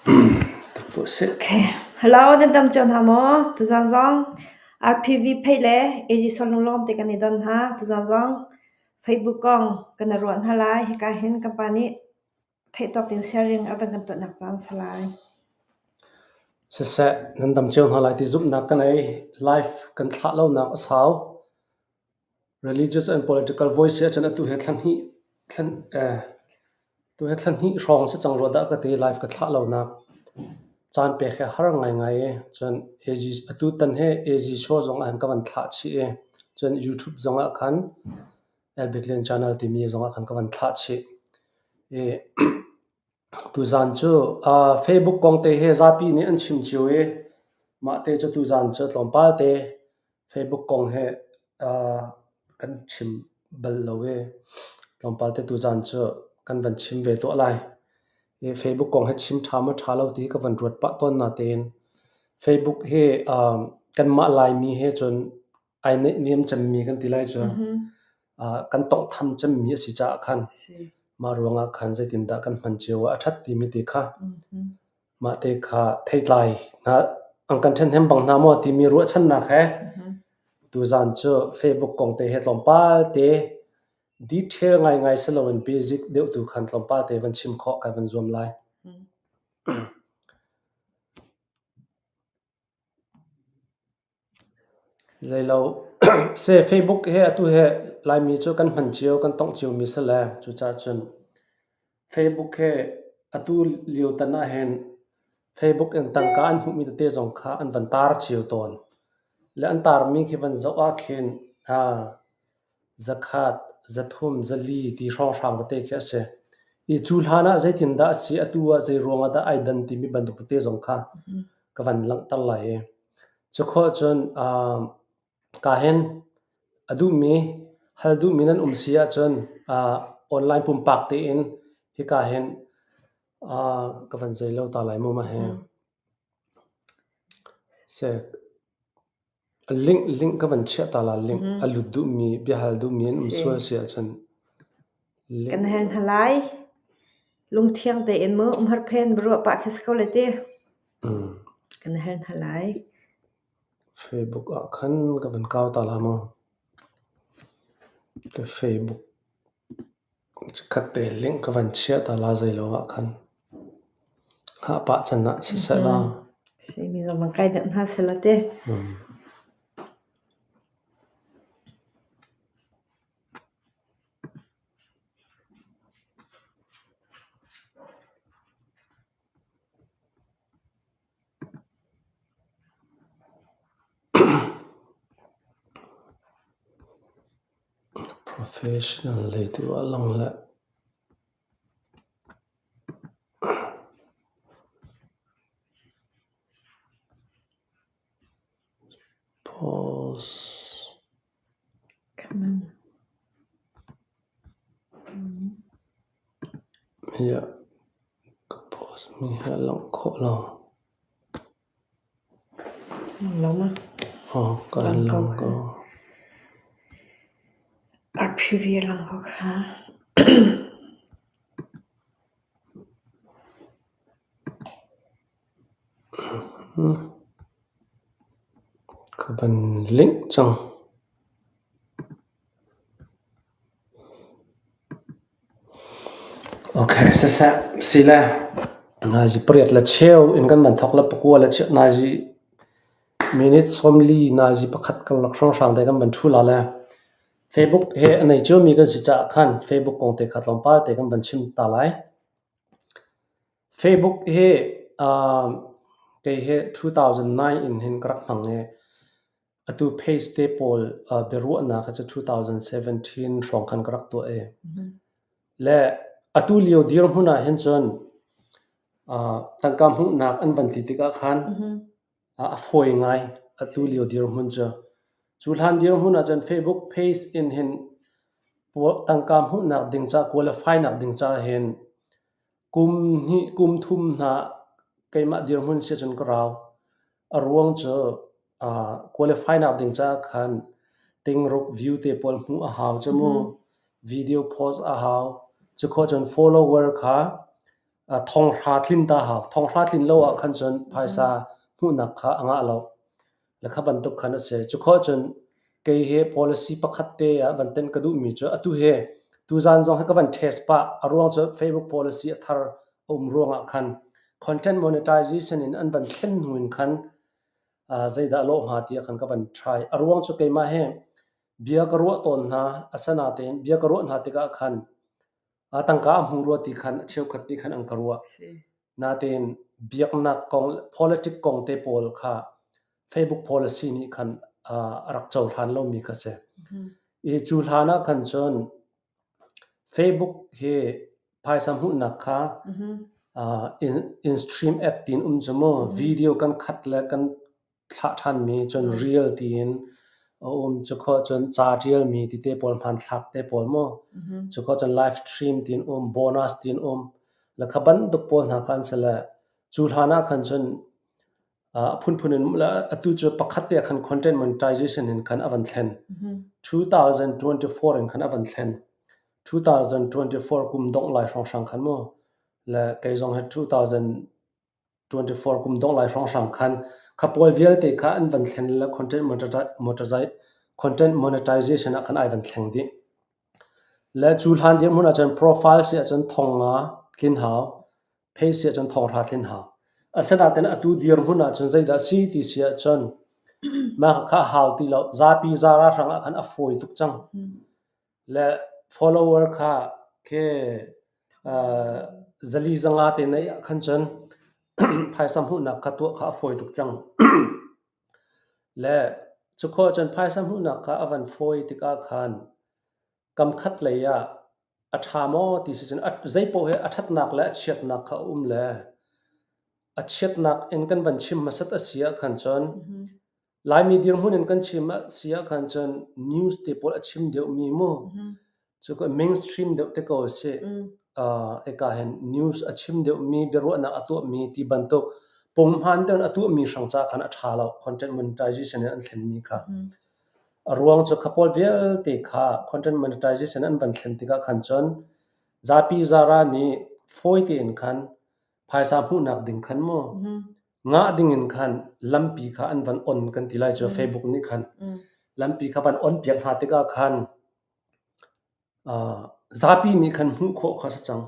Tuah seh. Okay. Hello, nan dam cio hna maw? Tuzan zong RPV phei le AG Solunglawm te kan i don hna. Tuzan zong Facebook kong kan i ruah hna lai. Hika hin kan pa nih theih tawk ding sharing a van kan tuahnak caan si lai. Siseh, nan dam cio hna lai ti zumhnak ka nei. Live kan thlah lonak a sau. Religious and political voice ahcun atu he thla hnih thla eh tu he thla hnih hrawng si cang rua dah ka ti live ka thlah lonak. Caan pek hi a har ngaingai i cun AG atu tan hi AG show zong ah hin ka van thlah chih i cun YouTube zong ah khan Elbik Lian channel timi zong ah khan ka van thlah chih. I tuzaan cu uh, Facebook kong te hi zapi nih an chim cio i mah te cu tuzaan cu tlawmpal te Facebook kong hi uh, kan chim bal lo i tlawmpal te tuzaan cu kan van chim ve tuah lai. I Facebook kong hi chim ṭha maw ṭha lo ti ka van ruat pah tawn natein Facebook hi um, kanmah Laimi he cun ai neihniam cemmi kan ti lai cu. Uh, kan tawnghtham cemmi a si caah khan mah ruangah khan zeitindah kan hman cio ah a ṭhat timi te kha mah te kha theitlai hna an kan ṭhenhnem bang hna maw timi ruahchannak he tuzaan cu Facebook kong te he tlawmpal te detail ngaingai si loin basic deuh tu khan tlawmpal te van chim khawh kai van zuam lai. Zeilo se Facebook he atu he Laimi cu kan hman cio, kan tongh ciomi si le cucaah cun Facebook he atu lio tan ahhin Facebook in tangka an hmuhmi tete zong kha an van tar cio tawn. Le an tarmi khi van zoh ahkhin aa zakhat, zathum, zali ti hrawnghrang tete khi a si. I cu hlan ah zeitindah a si, atu ah zei ruangah dah ai dan timi bantuk tete zong kha ka van langhter lai i cukhawh cun uh, ka hin a duhmi, hal duhmi nan um si ahcun uh, online pumpak tein hika hin uh, ka van zei lo ta lai mu ma hi. Seh. Link link ka van chiah ta la link a lut duhmi biahal duhmi an um sual si ahcun link Kan hal hna lai. Lungthiang tein mu umhar phen ruah pah khi si ko lai ti. Mm. Kan hal hna lai. Facebook ah khan ka van kau ta la mu. Ka Facebook Chikkhat te link ka van chiah ta la zei lo ah khan. Hngah pah can ah siseh law. Si mi zong van kai deuh hna seh la te. Mm. Professional lei tu ah lang le Pause. Yeah, ka pause mi hi a langh khawh lo. Lo ma? Oh, ka Lang ko lang kha. ko. RPV lang ko kha. Ka van link cang. Okay, siseh, sile nazi pariat le cheu in kan van thawk le pakua le cheu nazi minute 40 nazi pakhat karlak hrawnghrang te kan van ṭhu la le Facebook he a nei ciomi kan si caah khan Facebook kong te kha tlawmpal te kan van chim ta lai. Facebook hi uh, kei hi 2009 in hin ka rak hmang i Atu page te pawl biaruahnak kha cu 2017 hrawng khan ka rak tuah i le atu lio dirhmun ah hin cun tangka hmuhnak an van ti tikah khan a fawi ngai atu lio dirhmun cu. Cu hlan dirhmun ah cun Facebook page in hin tangka hmuhnak ding ca qualify nak ding ca hin kum hnih kum thum hna keimah dirhmun si cun ka rau. A ruang cu qualify nak ding caah khan tingruk view te pawl hmuh a hau cu mu. Video post a hau. Cukhawh cun follower kha. Thonghra tlin ta hau. Thonghra tlin lo ah khan cun phaisa hmuhnak kha a ngah lo. Le kha bantuk khan a si. Cu khawh cun kei hi policy pakhat te ah van tenh ka duhmi cu atu hi tuzaan zong hi ka van test pah. A ruang cu Facebook policy a thar a um ruangah khan content monetization in an van thlen hnu in khan zeidah a lawh hnga ti ah khan ka van try. A ruang cu keimah hi bia ka ruah tawn hna. Asinain bia ka ruah hna tikah khan tangka a hmu rua ti khan cheukhat nih khan an ka ruah. Natein biaknak kong, politic kong te pawl kha Facebook policy nih khan a rak cohlan lomi kha si. I cu hlan ah khan cun Facebook hi phaisa hmuhnak kha in-stream ad tiin um cu mu. Video kan khat le kan thlah ṭhanmi cun reel tiin a um. Cukhawh cun ca ṭialmi tite pawl hmanthlak te pawl mu. Cukhawh cun live stream tiin um, bonus tiin um. Le kha bantuk pawl hna kha an si le cu hlan ah khan cun a phunphun in atu cu pakhat te khan content monetization in khan a van thlen. 2024 in khan a van thlen. 2024 kum dongh lai hrawnghrang khan mu. Le kei zong hi 2000 24 kum dongh lai hrawnghrang khan kha pawl vialte kha an van thlen le content monetization ah khan ai van thleng dih. Le cu hlan dirhmun ahcun profile si ahcun thong nga tlin hau, page si ahcun thong hra tlin hau. Asinain atu dirhmun ahcun zeidah si ti si ahcun mah kha hau ti lo. Zapi zara hrang ah khan a fawi tuk cang. Le follower kha khi zali zanga te neih ah khan cun phaisa hmuhnak kha tuah kha a fawi tuk cang. Le cukhawh cun phaisa hmuhnak kha a van fawi tikah khan kam khat lei ah a ṭha maw ti si cun zeipaoh hi a ṭhatnak le a chiatnak kha a um le a chiatnak in kan van chim hmasat a si ah khan cun Laimi dirhmun in kan chim a si ah khan cun news te pawl a chim deuhmi mu cu ka mainstream deuh te ko a si. Eka hin news a chim deuhmi biaruahnak a tuahmi ti bantuk punghman deuh in a tuahmi hrang ca khan a ṭha lo content monetization in an thlenmi kha. A ruang cu kha pawl vialte kha content monetization an van thlen tikah khan cun zapi zara nih fawi tein khan phaisa hmuhnak ding khan mu ngah ding in khan lampi kha an van on kan ti lai cu Facebook nih khan lampi kha van on piak hna tikah khan zapi nih khan hmuh khawh kha si cang.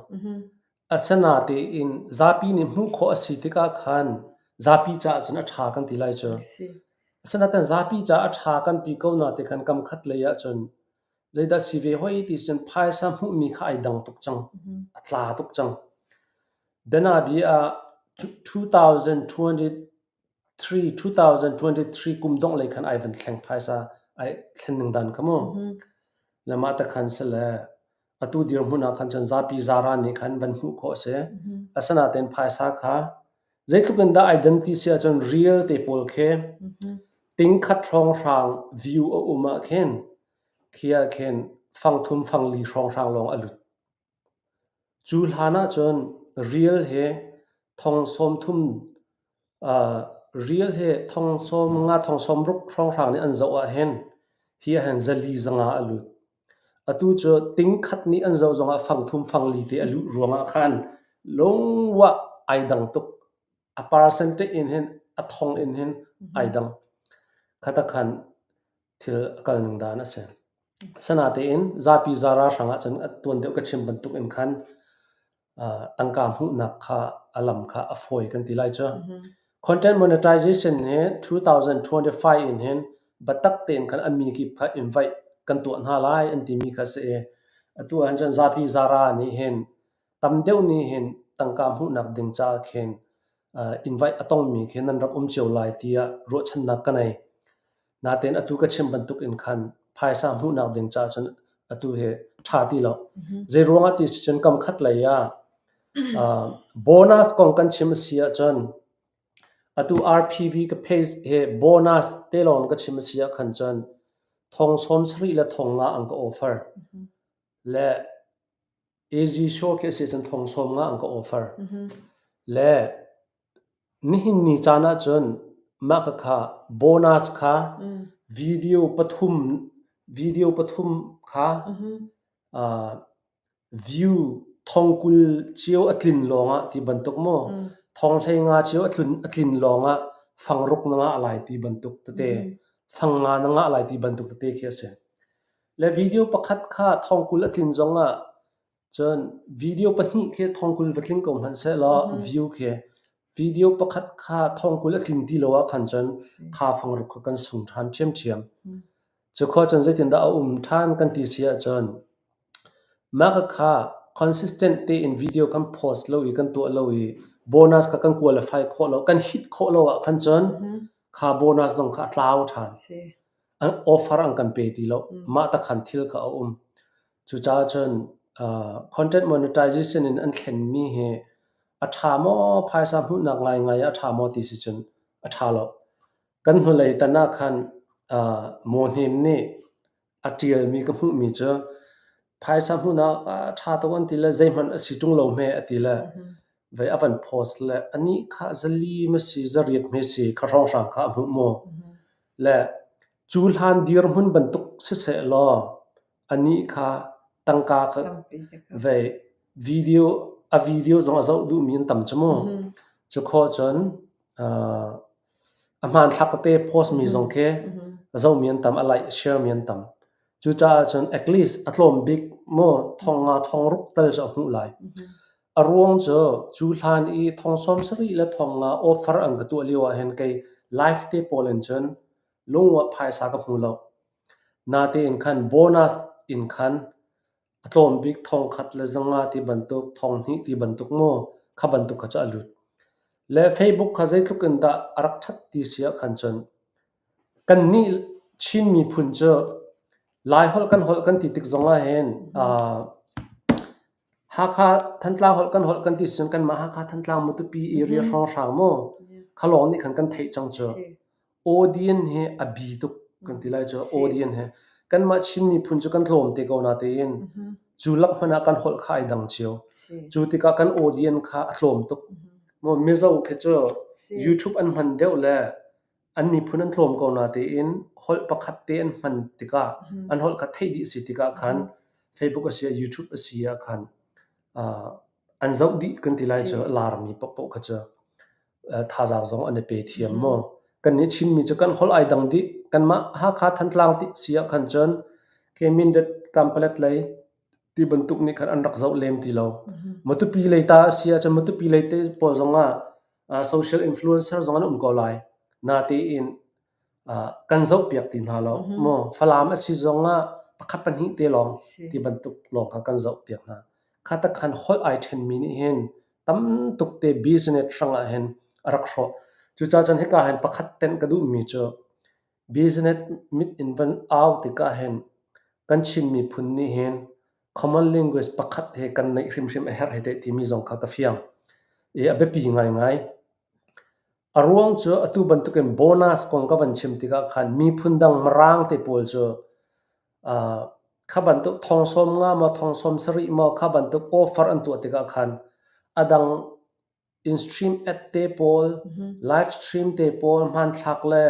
Asinatein zapi nih hmuh khawh a si tikah khan zapi caah cun a ṭha kan ti lai cu. Asinain zapi caah a ṭha kan ti ko na ti khan kam khat lei ah cun zeidah si ve hoi ti cun phaisa hmuhmi kha ai dang tuk cang. A tla tuk cang. Bianabia ah 2023 2023 kum dongh lei khan ai van thleng phaisa ai thlen ning dan kha mu. Le mah te khan si le atu dirhmun ah khan cun zapi zara nih khan van hmuh khawh a si. Asinain phaisa kha zeitluk in dah ai dan ti si ahcun real te pawl khi tingkhat hrawnghrang view a um ah khin khi ah khin fangthum fangli hrawnghrang lawng a lut. Cu hlan ahcun rial he thong sawmthum rial he thong sawmnga thong sawmruk hrawnghrang nih an zoh ahhin hi ahhin zali zanga a lut. Atu cu tingkhat nih an zoh zongah fangthum fangli te a luh ruangah khan lungwah ai dang tuk. A percentage in hin a thong in hin ai dang. Khata khan thil a kal ning dan a si. Asinain zapi zara hrangah cun tuan deuh ka chim bantuk in khan tangka hmuhnak kha a lam kha a fawi kan ti lai cu. Content monetization hi 2025 in hin biatak tein khan a mi kip kha invite kan tuah hna lai an timi kha a si i atu ahhin cun zapi zara nih hin tam deuh nih hin tangka hmuhnak ding caah khin invite a tongmi khi nan rak um cio lai tiah ruahchannak ka nei. Natein atu ka chim bantuk in khan phaisa hmuhnak ding caah cun atu hi ṭha ti lo. Zei ruangah ti si cun kam khat lei ah bonus kong kan chim a si ahcun atu RPV ka page hi bonus te lawng ka chim a si ah khan cun thong sawm sarih le thong nga an ka offer. Le AZ show khi a si cun thong sawm nga an ka offer. Le Nihin ni caan ahcun mah khakha bonus kha video pathum video pathum kha view Thong 20 cio a tlin lawngah ti bantuk maw, thong 15 cio a tlin lawngah fang ruk na ngah lai ti bantuk tete, fang nga na ngah lai ti bantuk tete khi a si. Le video pakhat kha thong 20 a tlin zongah cun video pahnih khi thong 20 va tling ko hmanh sehlaw view khi video pakhat kha thong 20 a tlin ti lo ah khan cun kha fang ruk kha kan sung ṭhan ṭhiamṭhiam. Cukhua cun zeitindah a um ṭhan kan ti si ahcun mah khakha consistent tein video kan post lo i kan tuah lo i bonus kha kan qualify khawh lo, kan hit khawh lo ah khan cun kha bonus zong kha a tlau ṭhan. Offer an kan pe ti lo. Mah tak khan thil kha a um. Cucaah cun content monetization in an thlenmi hi a ṭha maw, phaisa hmuhnak ngaingai ah a ṭha maw ti si cun a ṭha lo. Kan hnulei tan ah khan Maw Hnem nih a ṭialmi ka hmuhmi cu phaisa hmuhnak a ṭha tuk an ti le zeihmanh a si ṭung lo hme a ti le vei a van post le anih kha zali ma si zariat hme si kha hrawnghrang kha a hmuh mu. Le cu hlan dirhmun bantuk siseh law anih kha tangka kha vei video a video zong a zoh duhmi an tam cu mu. Cu khawh cun A hmanthlak tete post mi zong khi a zohmi an tam, a like, share mi an tam. Cucaah cun at least a tlawm bik maw thong nga thong ruk tal cu a hmuh lai. A ruang cu cu hlan i thong 70 le thong nga offer an ka tuah lio ahhin kei live te pawl in cun lungua phaisa ka hmu lo. Natein khan bonus in khan A tlawm bik thongkhat le zanga ti bantuk, thonghnih ti bantuk maw kha bantuk kha cu a lut. Le Facebook kha zeitluk in dah a rak ṭhat ti si ah khan cun kannih Chin miphun cu Laiholh kan holh kan ti tik zong ah hin Hakha Thantlang holh kan holh kan ti cun kanmah Hakha Thantlang Matupi area hrawnghrang maw kha lawng nih khan kan theih cang cu. Audience hi a bi tuk kan ti lai cu audience hi kanmah Chin miphun cu kan tlawm te ko natein cu lak hmanh ah kan holh kha ai dang cio. Cu tikah kan audience kha a tlawm tuk. Maw Mizo khi cu YouTube an hman deuh le an miphun an tlawm ko natein holh pakhat te an hman tikah an holh kha theih dih a si tikah khan Facebook a si ah YouTube a si ah khan an zoh dih kan ti lai cu a larmi paohpaoh kha cu. Thazaang zong an i pe thiam maw? Kannih Chinmi cu kan holh ai dang dih. Kanmah Hakha Thantlang ti si ah khan cun ke Mindat Kampalet lei ti bantuk nih khan an rak zoh lem ti lo. Matupi lei ta a si ahcun Matupi lei te pawl zong ah social influencer zong an um ko lai. Natein kan zohpiak ti hna lo. Maw Falam a si zong ah pakhat pahnih te lawng ti bantuk lawng kha kan zohpiak hna. Kha tak khan holh ai ṭhenmi nih hin tam tuk te business hrang ah hin a rak hrawh. Cucaah cun hika hin pakhat tenh ka duhmi cu business mit in van au tikah hin kan Chin miphun nih hin common language pakhat he kan neih hrimhrim a herh hei teh timi zong kha ka fiang. I a biapi ngaingai. A ruang cu atu bantukin bonus kong ka van chim tikah khan miphun dang Mirang te pawl cu kha bantuk thong 50 maw thong 70 maw kha bantuk offer an tuah tikah khan a dang in-stream ad te pawl, live stream te pawl, hmanthlak le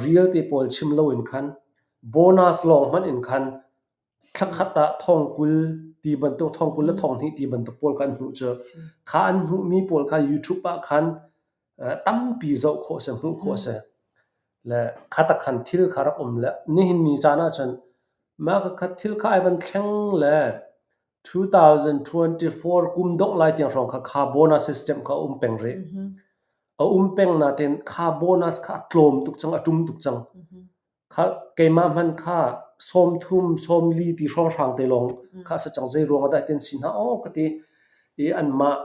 reel te pawl chim loin khan bonus lawng hmanh in khan Thlakhat ah thong 20 ti bantuk, thong 20 le thong hnih ti bantuk pawl kha an hmuh cu. Kha an hmuhmi pawl kha YouTube ah khan tampi zoh khawh a si, hmuh khawh a si. Le kha tak khan thil kha rak um le nihin ni caan ahcun mah kha thil kha ai van thleng le 2024 kum dongh lai tiang hrawng kha kha bonus system kha a um peng rih. A um peng nain kha bonus kha a tlawm tuk cang, a ṭum tuk cang. Keimah hmanh kha 30, 40 ti hrawnghrang te lawng kha a si cang. Zei ruang ah dah tin si hna aw ka ti i anmah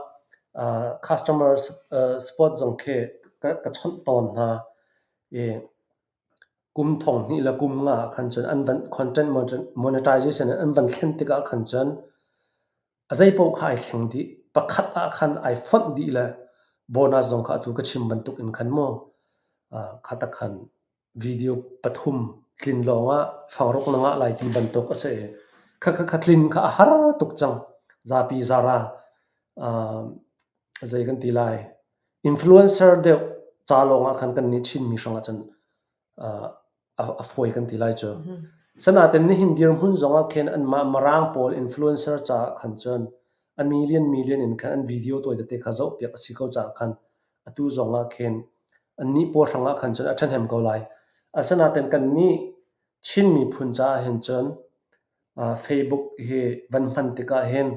customer support zong khi ka chawnh tawn hna i kum thong hnih le kum nga ah khan cun an van content monetization in an van thlen tikah khan cun A zeipaoh kha ai thleng dih. Pakhat ah khan ai fonh dih le bonus zong kha atu ka chim bantuk in khan mu kha tak khan video pathum tlin lawng ah fangruk na ngah lai ti bantuk a si i kha kha kha tlin kha a har tuk cang. Zapi zara zei kan ti lai influencer deuh ca lawng ah khan kannih Chinmi hrang ah cun a fawi kan ti lai cu. Sanaten nihin dirhmun zong ah khin anmah Mirang pawl influencer caah khan cun A million million in khan an video tawi tete kha zohpiak a si ko caah khan atu zong ah khin annih pawl hrang ah khan cun a ṭhahnem ko lai. Asinain kannih Chin miphun caah hin cun Facebook hi van hman tikah hin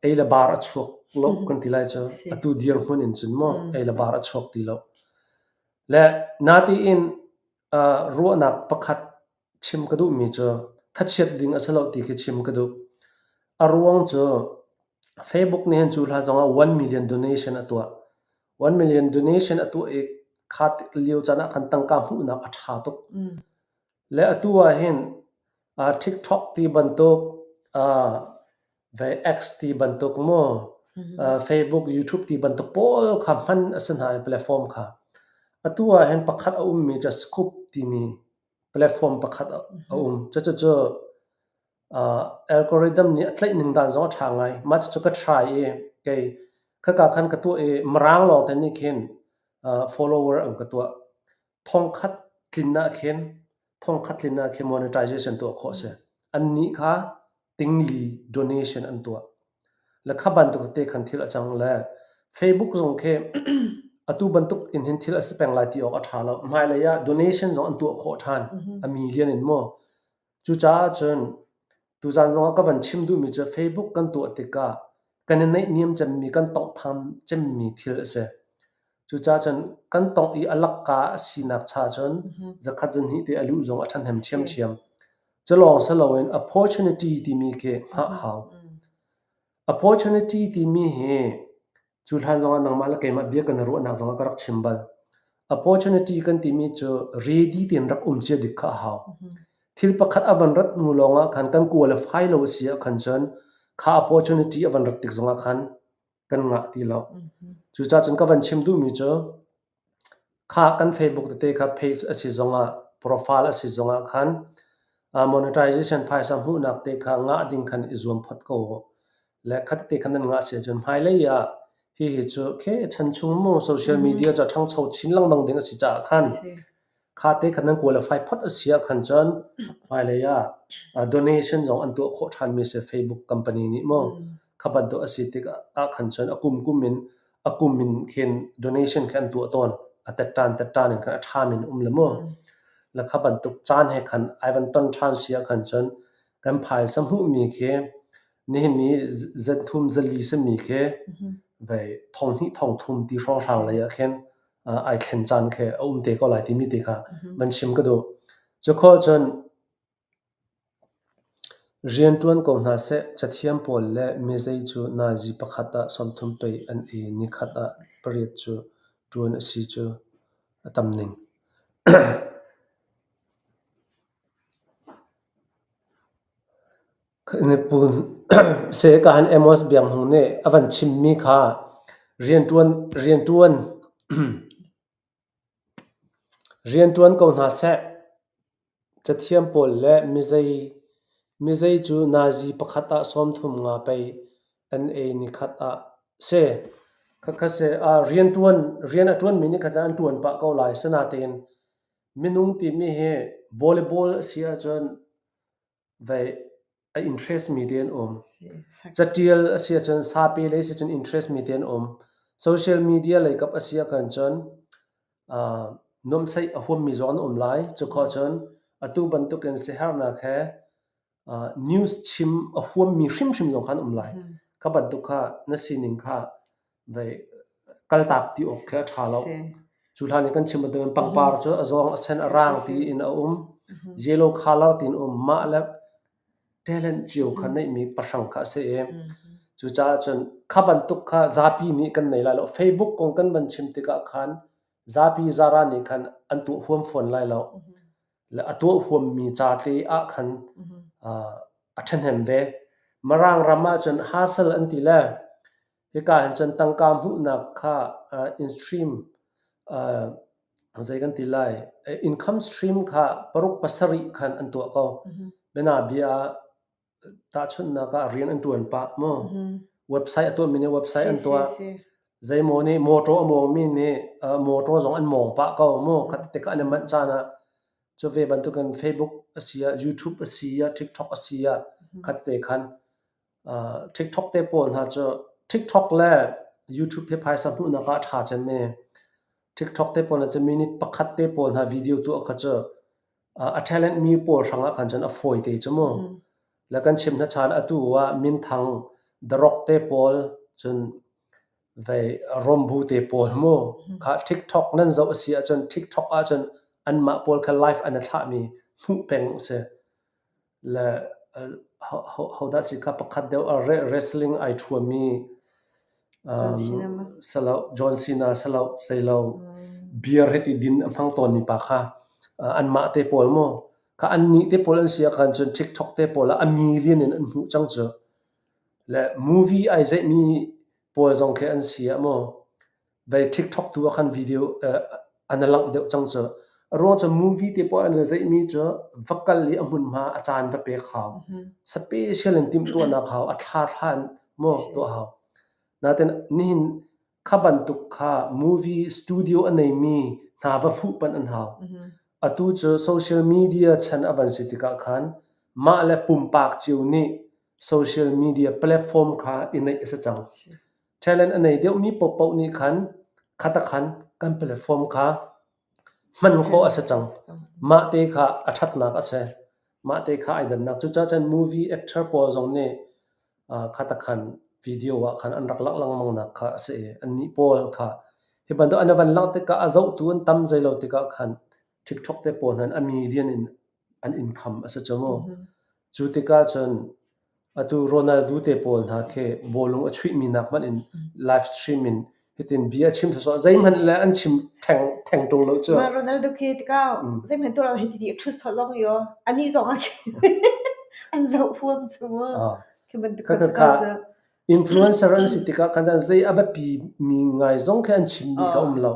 ei le bar a chuak lo kan ti lai cu. Atu dirhmun in cun maw ei le bar a chuak ti lo. Le natiin ruahnak pakhat chim ka duhmi cu thachiat ding a si lo ti khi chim ka duh. A ruang cu Facebook nih hin cu hlan zongah 1 million donation a tuah. 1 million donation a tuah i kha lio caan ah khan tangka hmuhnak a ṭha tuk. Le atu ah hin TikTok ti bantuk, ve X ti bantuk mu, Facebook, YouTube ti bantuk pawl kha hman a si hna i platform kha. Atu ah hin pakhat a ummi cu Scoop timi platform pakhat a um. Cucu algorithm nih a tlaih ning dan zong a ṭha ngai. Mah cucu ka try i kei khaka khan ka tuah i Mirang lawngte nih khin follower an ka tuah. Thongkhat tlin ah khin monetization tuah khawh a si. Annih kha tingli donation an tuah. Le kha bantuk tete khan thil a cang le Facebook zong khi atu bantuk in hin thil a si peng lai ti awk a ṭha lo. Hmailei ah donation zong an tuah khawh ṭhan. A million in maw. Cucaah cun tuzaan zongah ka van chim duhmi cu Facebook kan tuah tikah kan i naihniam cemmi, kan tawnghtham cemmi thil a si. Cucaah cun kan tongh i a lakka a sinak cha cun zakhat zahnih te a luh zong a ṭhahnem ṭhiamṭhiam. Cu lawng si loin opportunity timi khi hngah hau. Opportunity timi hi cu hlan zongah nangmah le keimah bia kan i ruahnak zongah ka rak chim bal. Opportunity kan timi cu ready tein rak um cia dik kha a hau. Thil pakhat a van rat hnu lawngah khan kan qualify lo a si ah khan cun kha opportunity a van rat tik zongah khan kan ngah ti lo. Cucaah cun ka van chim duhmi cu kha kan Facebook tete kha page a si zongah profile a si zongah khan monetization phaisa hmuhnak te kha ngah ding khan i zuam phot ko u. Le kha tete khan nan ngah si ahcun hmailei ah hihi cu khe chan chung mu social media cu a ṭhangcho chin lengmang ding a si caah khan kha te khan nan qualify phot a si ah khan cun hmailei ah donation zong an tuah khawh ṭhanmi si Facebook company nih mu kha bantuk a si tik ah khan cun a kum kum in a kum in khin donation kha an tuah tawn a tetṭan tetṭan in khan a ṭham in um le mu le kha bantuk caan he khan ai van ton ṭhan si ah khan cun kan phaisa hmuhmi khi nihin ni zathum zali simi khi vei thonghnih thongthum ti hrawnghrang lei ah khin ai thlen caan khi a um te ko lai timi te kha van chim ka duh. Cu khawh cun rianṭuan ko hna seh, cathiam pawl le mizei cu nazi pakhat ah 30 pei an ei nikhat ah pariat cu ṭuan a si cu a tam ning. Seh Amos Biak Hmung nih a van chimmi kha rianṭuan ko hna seh. Cathiam pawl le mizei cu nazi pakhat ah 35 pei an ei nikhat ah si. Khakha seh rian a ṭuanmi nih khan an ṭuan pah ko lai. Sinain minung timi hi volleyball a si ahcun vei a interest mi te an um. Catial a si ahcun sape lei si cun interest mi te an um. Social media lei kap a si ahkhan cun nuamhsaih a huammi zong an um lai. Cu khawh cun atu bantukin siaherhnak he news chim a huammi hrimhrim zong kha an um lai. Kha bantuk kha na sining kha vei kaltak ti awk khi a ṭha lo. Cu hlan i kan chim bantukin pangpar cu a zawng, a sen, a raang tiin a um. Yellow color tiin a um. Mah le talent cio kha neihmi pahrang kha a si i cucaah cun kha bantuk kha zapi nih kan nei lai lo. Facebook kong kan van chim tikah khan zapi zara nih khan an tuah huam fawn lai lo. Le a tuah huammi ca te ah khan a ṭhahnem ve. Mirang ram ah cun hustle an ti le hika hin cun tangka hmuhnak kha in stream zei kan ti lai income stream kha paruk pasarih khan an tuah ko. Bianabia ah tahchunhnak ah rian an ṭuan pah mu. Website a tuahmi nih website an tuah. Zeimaw nih mawṭaw a mawngmi nih mawṭaw zong an mawng pah ko mu. Kha tikah an i manh caan ah cu ve bantukin Facebook a si ah, YouTube a si ah, TikTok a si ah kha tete khan. TikTok te pawl hna cu TikTok le YouTube hi phaisa hmuhnak ah a ṭha cem i TikTok te pawl cu minute pakhat te pawl hna video tuah kha cu a talent mi pawl hrangah khan cun a fawi te cu mu. Le kan chim hna chan atu ah minthang The Rock te pawl cun vei Rombu te pawl mu kha TikTok nan zoh a si ahcun TikTok ahcun anmah pawl kha live an i thlahmi hmuh peng a si. Le hodah si kha pakhat deuh a wrestling ai ṭhuami salo John Cena salo zeilo beer hiti din a hmang tawnmi pa kha anmah te pawl mu kha annih te pawl an si ah khan cun TikTok te pawl ah a million in an hmuh cang cu. Le movie ai zeihmi pawl zong khi an si ah mu vei TikTok tu ah khan video an i langh deuh cang cu. A ruang cu movie te pawl an i zeihmi cu va kal i a hmunhma a caan va pek hau. Special in timhtuahnak hau, a thla thla in maw tuah hau. Nain nihin kha bantuk kha movie studio a neimi hna va fuh panh an hau. Atu cu social media chan a van si tikah khan mah le pumpak cio nih social media platform kha i neih a si cang. Talent a nei deuhmi paohpaoh nih khan khatakhan kan platform kha hman khawh a si cang. Mah te kha a ṭhatnak a si. Mah te kha ai dannak. Cucaah cun movie actor pawl zong nih khatakhan video ah khan an rak langh lengmang nak kha a si i annih pawl kha hi bantuk an van langh tikah a zohtu an tam zei lo tikah khan TikTok te pawl hna a million in an income a si cu mu. Cu tikah cun Atu Ronaldo te pawl hna khi bawlung a chuihmi nak hmanh in live stream in hitin bia a chim sawsawh zeihmanh le an chim theng theng ṭung lo cu. Mah Ronaldo khi tikah zeihmanh tuah lo hiti ti a ṭhut sawh zong yo ani zong ah an zoh huam cu mu. Khi bantuk Kha kha kha influencer an si tikah khan zei a biapi mi ngai zong khi an chimmi kha um lo.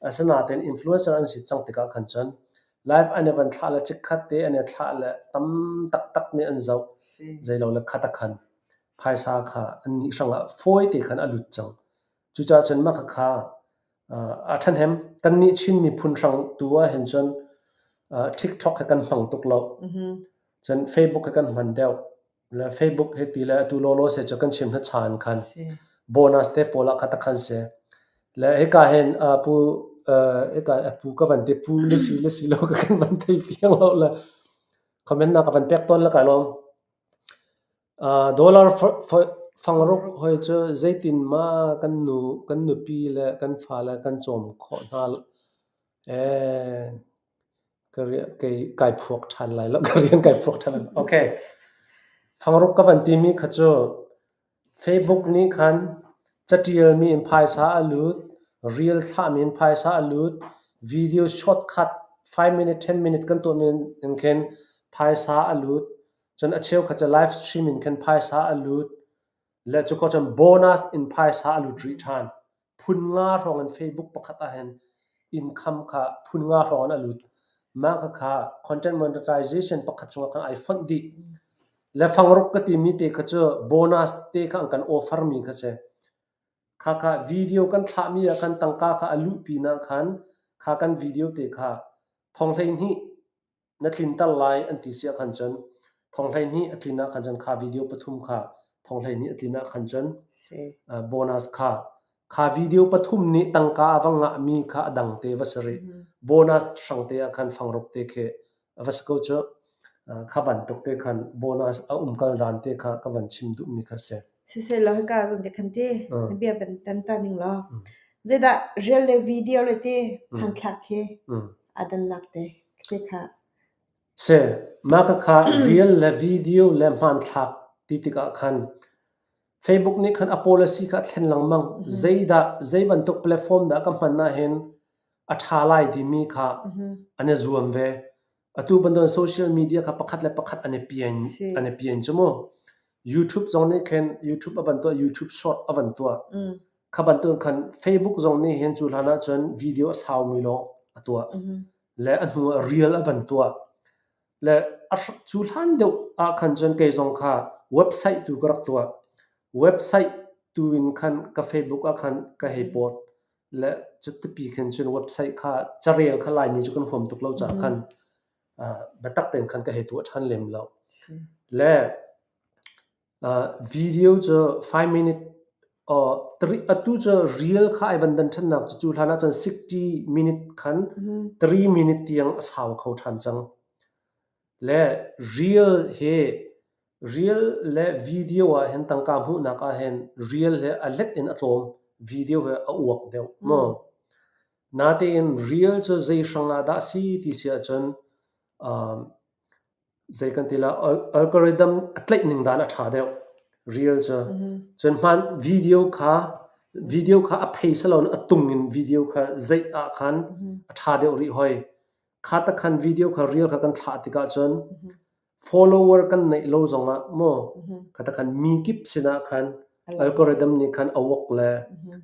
Asinain influencer an si cang tikah khan cun Live an i van thlah le chikkhat te an i thlah le tam taktak nih an zoh. Zeilo le khat a khan. Phaisa kha an nih hrangah fawi te khan a lut cang. Cucaah cun mah khakha a ṭhahnem. Kannih Chin miphun hrang tu ah hin cun TikTok hi kan hmang tuk lo. Cun Facebook hi kan hman deuh. Le Facebook hi ti le atu lawlaw se cu kan chim hna chan khan bonus te pawl ah kha takhan si. Le hika hin pu hika pu ka van ti pu le si le si lo ka kan van thei fiang lo le comment na ka van pek tawn le kai lawm. Dollar fangruk hoi cu zeitin ma kan nu kan nupi le kan fa le kan cawm khawh hna eh Ka rian kei kai phuak ṭhan lai lo. Ka rian kai phuak ṭhan lai lo. Okay. Fangruk ka van timi kha cu Facebook nih khan caṭialmi in phaisa a lut, reel thlahmi in phaisa a lut, video shortcut 5 minute 10 minute kan tuahmi in khin phaisa a lut. Cun a cheukhat cu live stream in khin phaisa a lut. Le cu ko cun bonus in phaisa a lut rih ṭhan. Phun nga hrawng in Facebook pakhat ahhin income kha phun nga hrawng in a lut. Mah khakha content monetization pakhat chungah khan ai fonh dih. Le fangruk ka timi te kha cu bonus te kha an kan offer mi kha si. Khakha video kan thlahmi ah khan tangka kha a luh pinah khan kha kan video te kha thong 12 na tlinter lai an ti si ah khan cun thong 12 a tlin ah khan cun kha video pathum kha thong 12 a tlin ah khan cun bonus kha kha video pathum nih tangka a va ngahmi kha a dang te va si rih. Bonus hrang te ah khan fangruk te khi a va si ko cu. Kha bantuk te khan bonus a umkal dan te kha ka van chim duhmi kha si. Siseh hika zong te khan ti na bia van tan ta ning law zeidah reel le video le ti hmanthlak khi aa dannak te te kha. Si, mah khakha reel le video le hmanthlak ti tikah khan Facebook nih khan a policy kha a thlen lengmang. Zeidah, zei bantuk platform dah ka hman ahhin a ṭha lai timi kha an i zuam ve. Atu bantukin social media kha pakhat le pakhat an i pian, an i pian cu mu. YouTube zong nih khin YouTube a van tuah, YouTube short a van tuah. Kha bantukin khan Facebook zong nih hin cu hlan ahcun video a saumi lawng a tuah. Le a hnu ah reel a van tuah. Le cu hlan deuh ah khan cun kei zong kha website tu ka rak tuah. Website tu in khan ka Facebook ah khan ka hei post. Le cutipi khin cun website kha carel kha Laimi cu kan huam tuk lo caah khan biatak tein khan ka hei tuah ṭhan lem lo. Le. Video cu 5 minute atu cu reel kha ai van dan ṭhannak cu cu hlan ahcun 60 minute khan 3 minute tiang a sau kho ṭhan cang. Le reel hi reel le video ah hin tangka hmuhnak ah hin reel hi a let in a tlawm, video hi a uak deuh mu. Natein reel cu zei hrang ah dah si ti si ahcun zei kan ti la algorithm a tlaih ning dan a ṭha deuh reel cu. Cun hmaan video kha video kha a phei si loin a tung in video kha zeih ah khan a ṭha deuh rih hoi. Kha tak khan video kha reel kha kan thlah tikah cun follower kan neih lo zongah maw kha tak khan mi kip sinah khan algorithm nih khan a wok le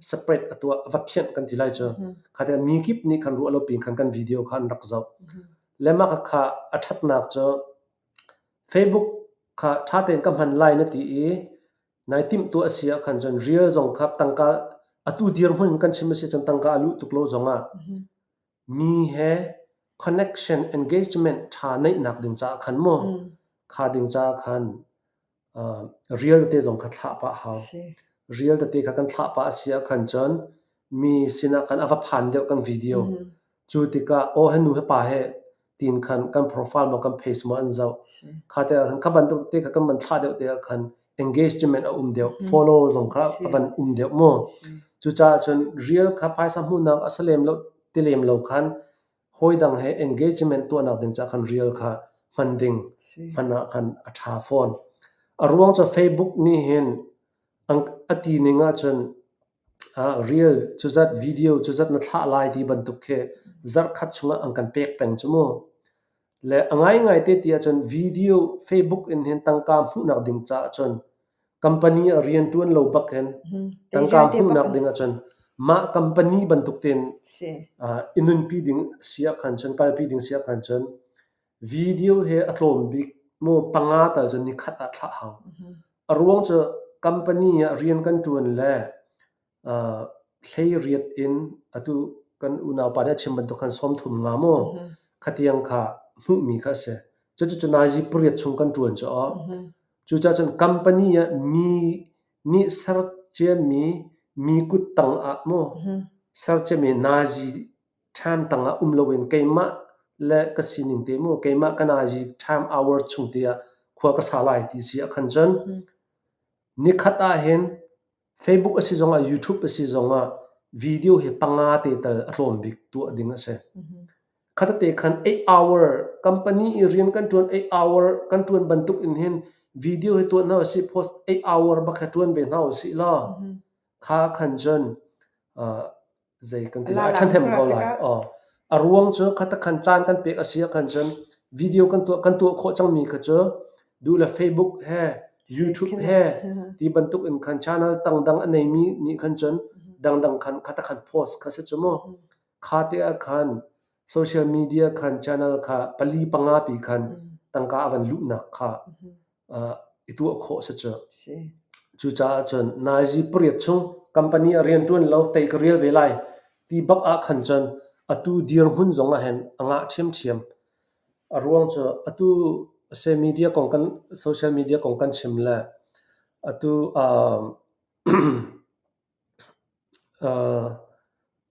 spread a tuah a va phianh kan ti lai cu. Kha tikah mi kip nih khan ruah lo pin khan kan video kha an rak zoh. Le mah kha a ṭhatnak cu Facebook kha ṭha tein ka hman lai na ti i nai timhtuah a si ah khan cun reel zong kha tangka atu dirhmun in kan chim a si cun tangka a luh tuk lo zongah mi he connection engagement ṭha neihnak ding caah khan mu kha ding caah khan reel tete zong kha thlah pah hau. Reel tete kha kan thlah pah a si ah khan cun mi sinah khan a va phan deuh kan video. Cu tikah aw he nu he pa he tiin khan kan profile maw kan face maw an zoh. Kha te ah khan kha bantuk tete kha kan van thlah deuh te ah khan engagement a um deuh, follow zong kha a van um deuh mu. Cucaah cun reel kha phaisa hmuhnak a si lem lo ti lem lo khan hawidang he engagement tuahnak ding caah khan reel kha hman ding hman ah khan a ṭha fawn. A ruang cu Facebook nih hin a ti ning ahcun reel cuzat video cuzat na thlah lai ti bantuk khi zarhkhat chungah an kan pek peng cu mu. Le a ngaingai te ti ahcun video Facebook in hin tangka hmuhnak ding caah cun company ah rian ṭuan lo bak hin tangka hmuhnak ding ahcun mah company bantuk tein i nunpi ding si ahkhan cun kalpi ding si ahkhan cun video hi a tlawm bik mu panga tal cun nikhat ah thlah hau. A ruang cu company ah rian kan ṭuan le hleiriat in atu kan unaupa nih a chim bantuk khan 30 nga maw khatiang kha hmuhmi kha a si. Cucu nazi pariat chung kan ṭuan cu aw. Cucaah cun company ah mi nih ser ciami mi kut tang ah maw ser ciami nazi time tang ah um loin keimah le ka sining te mu keimah ka nazi time hour chung te ah khua ka sa lai ti si ah khan cun nikhat ah hin Facebook a si zongah YouTube a si zongah video hi panga te tal a tlawm bik tuah ding a si. Khatate khan 8 hour company i rian kan ṭuan 8 hour kan ṭuan bantuk in hin video hi tuah hna usih post 8 hour bak he ṭuan ve hna usih law kha khan cun zei kan ti lai a ṭhahnem ko lai. A ruang cu khatakhan caan kan pek a si ahkhan cun video kan tuah kan tuah khawh cangmi kha cu duh le Facebook he YouTube he ti bantuk in khan channel tangdang a neimi nih khan cun dangdang khan khatakhan post kha si cu mu. Kha te ah khan social media khan channel kha pali panga pi khan tangka a van luhnak kha i tuah khawh si cu. Cucaah cun nazi pariat chung company a rianṭuan lo tei ka rial ve lai ti bak ah khan cun atu dirhmun zong ah hin a ngah ṭhiamṭhiam. A ruang cu atu social media kong kan social media kong kan chim le atu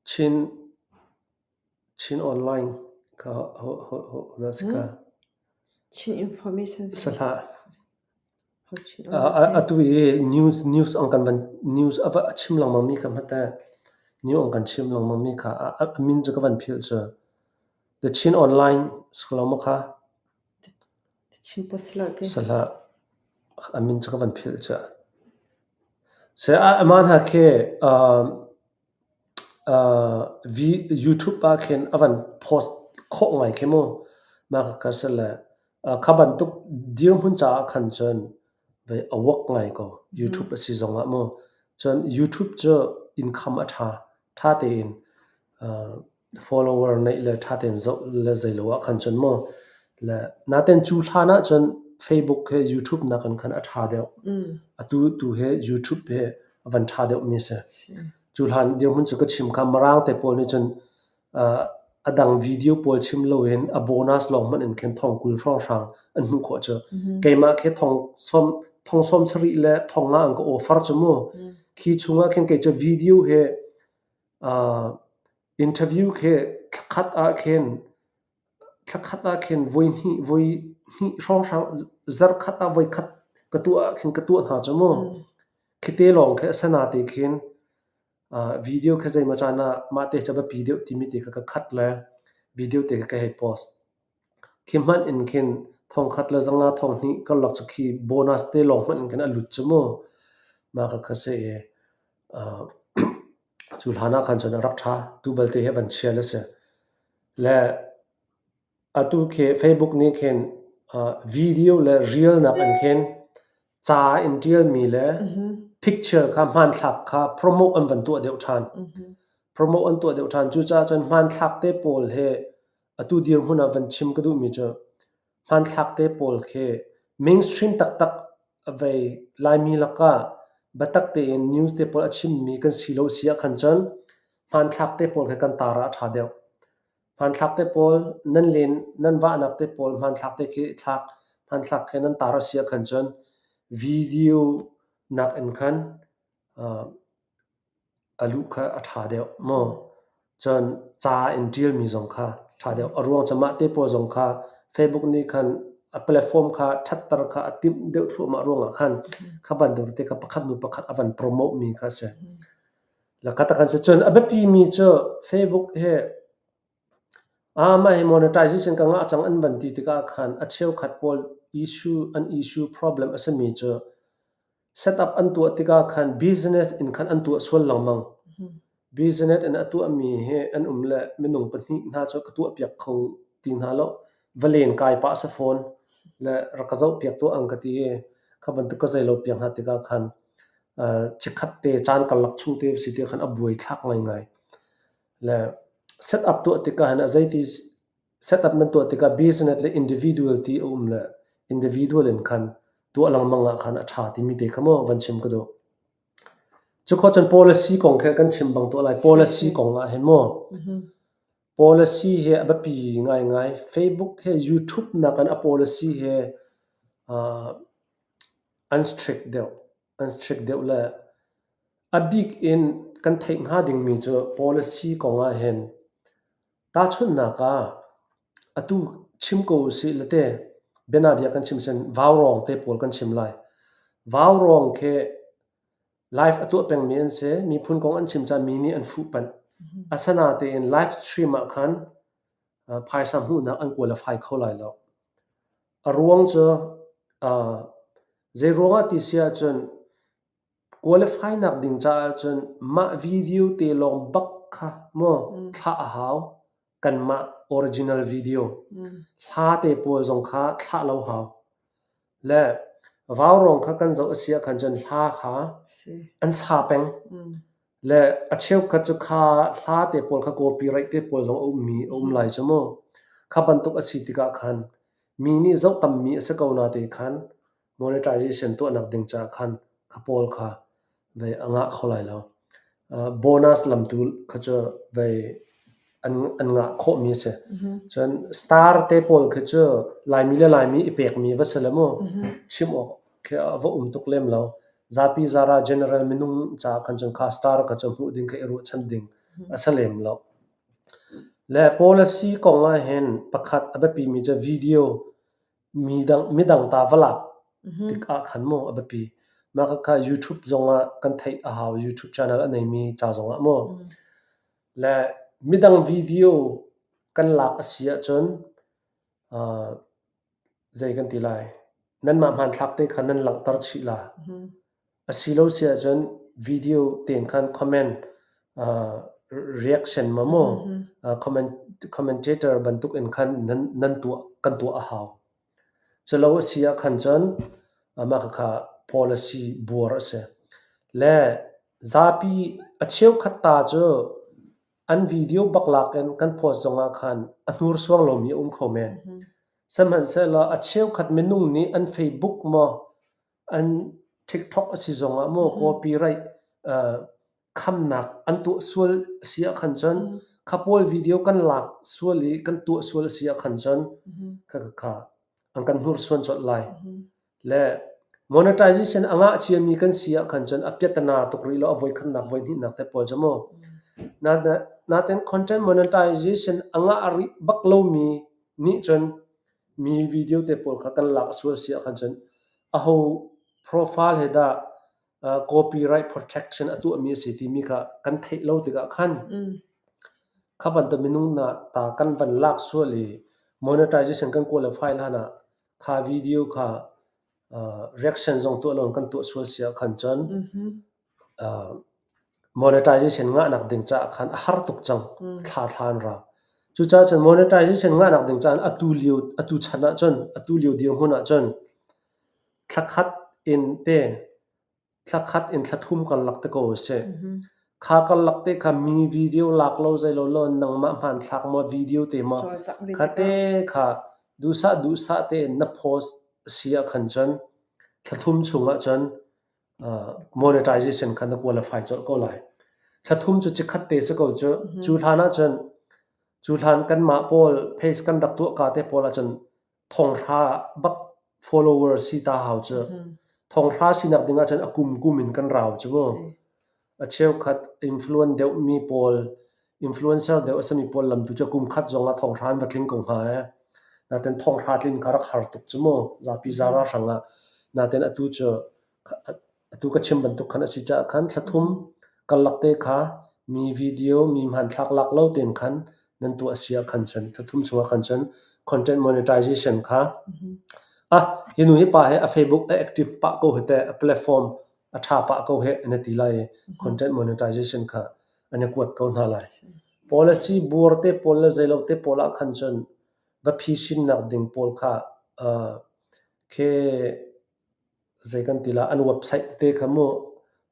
Chin Chin online kha ho si ka? Chin information. Sahlah. Atu i news news ang kan van news a va chim lengmang mi kha hmate new ang kan chim lengmang mi kha a min cu ka van philh cu The Chin Online si lo maw kha? The Chin Post te. Sahlah. A min cu ka van philh cu. Se amah hna khi YouTube ah khin a van post khawh ngai khi mu. Mah kha si le kha bantuk dirhmun caah khan cun vei a work ngai ko. YouTube a si zongah mu. Cun YouTube cu income a ṭha. Ṭha tein follower neih le ṭha tein zoh le zeilo ah khan cun mu le natein cu hlan ah cun Facebook he YouTube nakin khan a ṭha deuh. Atu tu he YouTube he a van ṭha deuh mi si. Cu hlan dirhmun cu ka chim kha Mirang te pawl nih cun a dang video pawl chim loin a bonus lawng hmanh in khin thong 20 hrawnghrang an hmuh khawh cu. Keimah khi thong sawm. thong 70 le thong nga an ka offer cu mu. Khi chungah khin kei cu video he interview khi thlakhat ah khin thlakhat ah khin voi hnih voi hnih hrawnghrang zarkhat ah voi khat ka tuah ah khin ka tuah hna cu mu. Khite lawng khi a sana te khin video khi zeimaw caan ah mah te cu a biapi deuh timi te kha ka khat le video te kha ka hei post. Khi hmanh in khin thongkhat le zanga thonghnih karlak cu khi bonus te lawng hmanh in khin a lut cu mu. Mah kha kha si i cu hlan ah khan cun a rak ṭha. Tu balte hi a van chial a si. Le atu khi Facebook nih khin video le reel nak in khin ca in ṭialmi le picture kha hmanthlak kha promote an van tuah deuh ṭhan. Promote an tuah deuh ṭhan. Cucaah cun hmanthlak te pawl he atu dirhmun ah van chim ka duhmi cu hmanthlak te pawl khi mainstream taktak a vei Laimi lakah biatak tein news te pawl a chimmi kan si lo si ahkhan cun hmanthlak te pawl khi kan tar ah a ṭha deuh. Hmanthlak te pawl nan len nan vahnak te pawl hmanthlak te khi thlak hmanthlak khi nan tar a si ahkhan cun video nak in khan a luh kha a ṭha deuh maw? Cun ca in ṭialmi zong kha ṭha deuh. A ruang cu mah te pawl zong kha Facebook nih khan a platform kha ṭhatter kha a timh deuh thluahmah ruangah khan kha bantuk tete kha pakhat hnu pakhat a van promote mi kha a si. Lakhat kan si. Cun a biapimi cu Facebook hi mah hi monetization ka ngah cang an van ti tikah khan a cheukhat pawl issue an issue problem a simi cu setup an tuah tikah khan business in khan an tuah sual lengmang. Business in a tuahmi hi an um le minung pahnih hna cu ka tuahpiak kho ti hna lo. Va len kai pah a si fawn le rak ka zohpiak tuah ang ka ti i kha bantuk ka zei lo piak hna tikah khan chikkhat te caan karlak chung te si ti khan a buai thlak ngaingai. Le setup tuah tikah hin a zeiti setup nan tuah tikah business le individual ti a um le individual in khan tuah lengmang ah khan a ṭha timi te kha maw van chim ka duh. Cukhua cun policy kong kha kan chim bang tuah lai. Policy kong ah hin maw policy hi a biapi ngaingai. Facebook he YouTube nakin a policy he an strict deuh. An strict deuh le a bik in kan theih hnga dingmi cu policy kong ah hin tahchunhnak ah atu chim ko usih late bianabia kan chim sin vaurawng te pawl kan chim lai. Vaurawng khi live a tuah pengmi an si. Miphun kong an chim caah mi nih an fuhpanh. Asinain live stream ah khan phaisa hmuhnak an qualify kho lai lo. A ruang cu zeiruangah ti si ahcun qualify nak ding caah cun mah video te lawng bak kha maw thlah a hau kanmah original video. Hla te pawl zong kha thlah lo hau. Le vaurawng kha kan zoh a si ahkhan cun hla kha an sa peng. Le a cheukhat cu kha hla te pawl kha copyright te pawl zong a ummi a um lai cu mu. Kha bantuk a si tikah khan mi nih zoh tammi a si ko na te khan monetization tuahnak ding caah khan kha pawl kha vei a ngah kho lai lo. Bonus lam tu kha cu vei an an ngah khawhmi a si. Cun star te pawl khi cu Laimi le Laimi i pekmi va si le mu chim awk khi a va um tuk lem lo. Zapi zara general minung caah khan cun kha star kha cu hmuh ding kha i ruahchan ding a si lem lo. Le policy kong ah hin pakhat a biapimi cu video midang ta va lak tikah khan maw a biapi. Mah khakha YouTube zongah kan theih a hau. YouTube channel a neimi ca zongah maw. Le midang video kan lak a si ahcun zei kan ti lai, nanmah hmanthlak te kha nan langhter chih la. A si lo si ahcun video tein khan comment reaction ma maw comment commentator bantuk in khan nan nan tuah kan tuah a hau. Culo a si ah khan cun mah khakha policy buar a si. Le zapi a cheukhat ta cu an video bak lak in kan post zongah khan a hnursuang lomi a um kho men. Sihmanhsehlaw a cheukhat minung nih an Facebook maw an TikTok a si zongah maw copyright khamnak an tuah sual a si ahkhan cun kha pawl video kan lak sual i kan tuah sual a si ahkhan cun kha kha an kan hnursuan colh lai. Le Monetization a ngah ciami kan si ahkhan cun a piatana tuk rih lo a voikhatnak voihnihnak te pawl cu mu. Nain content monetization a ngah rih bak lomi nih cun mi video te pawl kha kan lak sual si ahkhan cun aho profile he dah copyright protection a tuahmi a si timi kha kan theih lo tikah khan kha bantuk minung na ta kan van lak sual i monetization kan qualify hlan ah kha video kha reaction zong tuah lo in kan tuah sual si ahkhan cun monetization ngahnak ding caah khan a har tuk cang thla thla an rau. Cucaah cun monetization ngahnak ding caah atu lio atu chan ahcun atu lio dirhmun ahcun thlakhat in te thlakhat in thlathum karlak te ko usih. Kha karlak te kha mi video lak lo zeilo lo nangmah hmanthlak maw video te maw kha te kha duhsah duhsah tein na post si ahkhan cun thlathum chung ahcun monetization kha na qualify colh ko lai. Thlathum cu chikkhat te si ko cu. Cu hlan ahcun cu hlan kanmah pawl page kan rak tuah ka te pawl ahcun thonghra bak follower si ta hau cu. Thonghra sinak ding ahcun a kum kum in kan rau cu mu. A cheukhat influence deuh mi pawl influencer deuh a simi pawl lam tu cu kum khat zong ah thonghra an va tling ko hnga ee. Natin thonghra tlin kha rak har tuk cu mu. Zapi zara hrang ah. Natin atu cu Atu ka chim bantuk khan a si caah khan thla thum karlak te kha mi video, mi hmanthlak lak lo tein khan nan tuah a si ah khan cun thla thum chungah khan cun content monetization kha ah hi nu hi pa he a Facebook a active pah ko hi teh, a platform a ṭha pah ko heh na ti lai i content monetization kha an i kuat ko hna lai. Policy buar te pawl le zeilo te pawl ah khan cun va phisinnak ding pawl kha khi zei kan ti la an website tete kha mu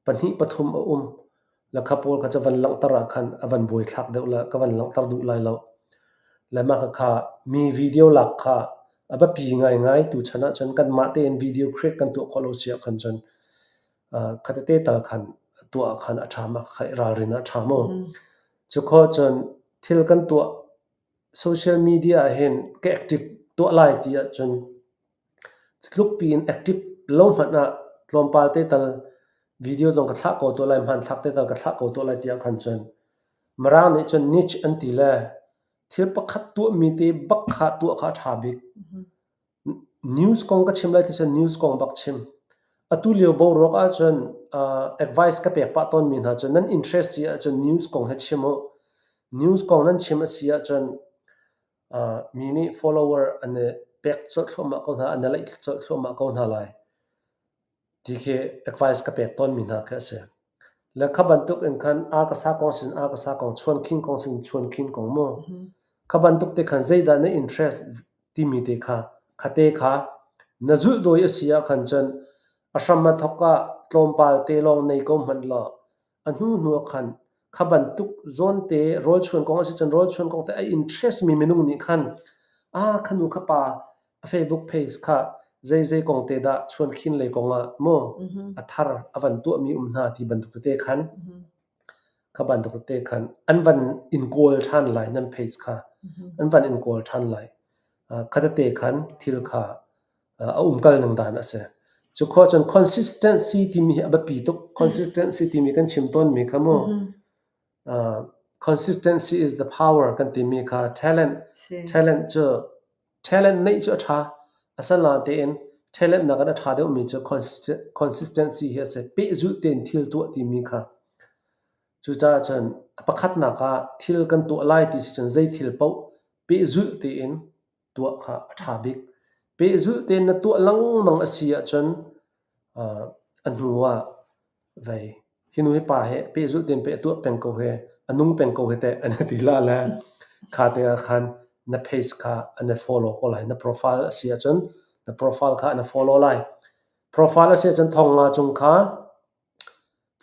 pahnih pathum a um la kha pawl kha cu van langhter ah khan a van buaithlak deuh la ka van langhter duh lai lo le mah kha mi video lak kha a biapi ngaingai tu chan ah cun kanmah tein video create kan tuah khawh lo si ah khan cun kha tete tal khan tuah khan a ṭha ma kha i ralrin ah ṭha mu cu kho cun thil kan tuah social media ah hin ka active tuah lai ti ahcun Tlukpi in active lo hmanh ah tlawmpal te tal video zong ka thlah ko tuah lai, hmanthlak te tal ka thlah ko tuah lai ti ahkhan cun Mirang nih cun niche an ti le thil pakhat tuahmi te bak kha tuah kha a ṭha bik. News kong ka chim lai ti cun news kong bak chim. Atu lio boruak ahcun advice ka pek pah tawnmi hna cu nan interest si ahcun news kong hi chim u. News kong nan chim a si ahcun Mi nih follower an i pek colh thluahmah ko hna, an i laih colh thluahmah ko hna lai ti khi advice ka pek tawnmi hna khi a si. Le kha bantuk in khan a ka sa kong sin a ka sa kong, chuan khin kong sin chuan khin kong mu. Kha bantuk te khan zeidah na interest timi te kha, kha te kha na zulh dawi a si ah khan cun a hram a thawk ah tlawmpal te lawng nei ko hmanh law A hnuhnu ah khan kha bantuk zawnte rawlchuan kong a si cun rawlchuan kong te a interest mi minung nih khan ah kha nu kha pa a Facebook page kha zeizei kong te dah chuankhin lei kong ah maw a thar a van tuahmi um hna ti bantuk tete khan kha bantuk tete khan an van in kawl ṭhan lai nan page kha an van in kawl ṭhan lai. Kha tete khan thil kha a umkal ning dan a si. Cu khua cun consistency timi hi a biapi tuk. Consistency timi kan chim tawnmi kha mu. Consistency is the power kan timi kha talent talent cu talent neih cu a ṭha. Asinain talent nakin a ṭha deuhmi cu consistency hi a si. Pehzulh tein thil tuah timi kha. Cucaah cun a pakhatnak ah thil kan tuah lai ti si cun zei thil paoh pehzulh tein tuah kha a ṭha bik. Pehzulh tein na tuah lengmang a si ahcun a hnu ah vei hi nu hi pa he pehzulh tein pei a tuah peng ko hi, a nung peng ko hi teh an ti la le kha te ah khan na page kha an i follow ko lai. Na profile a si ahcun na profile kha an i follow lai. Profile a si ahcun thong nga cung kha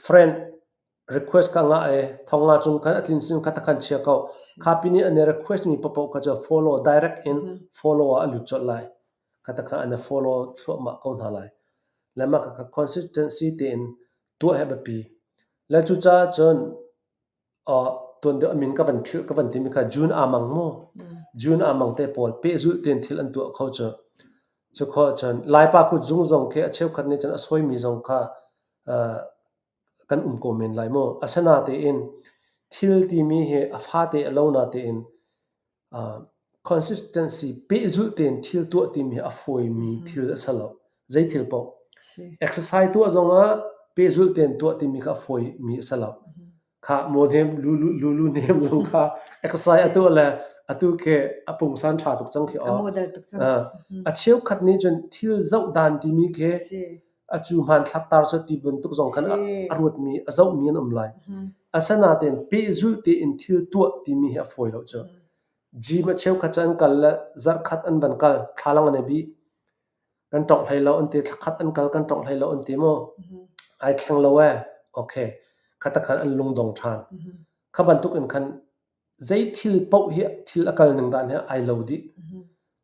friend Request ka ngah i thong nga cung khan a tlin sin kha takhan chia ko. Kha pin i an i request mi paohpaoh kha cu follow direct in follow ah a lut colh lai. Kha takhan an i follow thluahmah ko hna lai. Le mah kha consistency tein tuah hi a biapi. Le cucaah cun tuan deuh a min ka van philh ka van timi kha June Amang mu. June Amang te pawl pehzulh tein thil an tuah kho cu. Cu khawh ahcun Laipa kutzung zong khi a cheukhat nih cun a sawimi zong kha kan um ko men lai mu. Asinatein thil timi hi a fate a lo natein consistency pehzulh tein thil tuah timi hi a fawimi thil a si lo. Zei thil paoh. Exercise tuah zongah pehzulh tein tuah timi kha a fawimi a si lo. Kha maw hnem lulu hnem zong kha exercise a tuah le atu khi a pungsan ṭha tuk cang khi A model tuk cang. A cheukhat nih cun thil zoh dan timi khi a cu hmanthlak tar cu ti bantuk zong khan a ruatmi a zohmi an um lai. Asinain pehzulh tein thil tuah timi hi a fawi lo cu. Gym a cheukhat cu an kal le zarhkhat an van kal, thlalang an i bih. Kan tongh hlei lo an ti, thlakhat an kal kan tongh hlei lo an ti mu. Ai thleng lo ee. Okay. Kha khan an lungdong ṭhan. Kha bantuk in khan zei thil paoh hi thil a kal ning dan hi ai lo dih.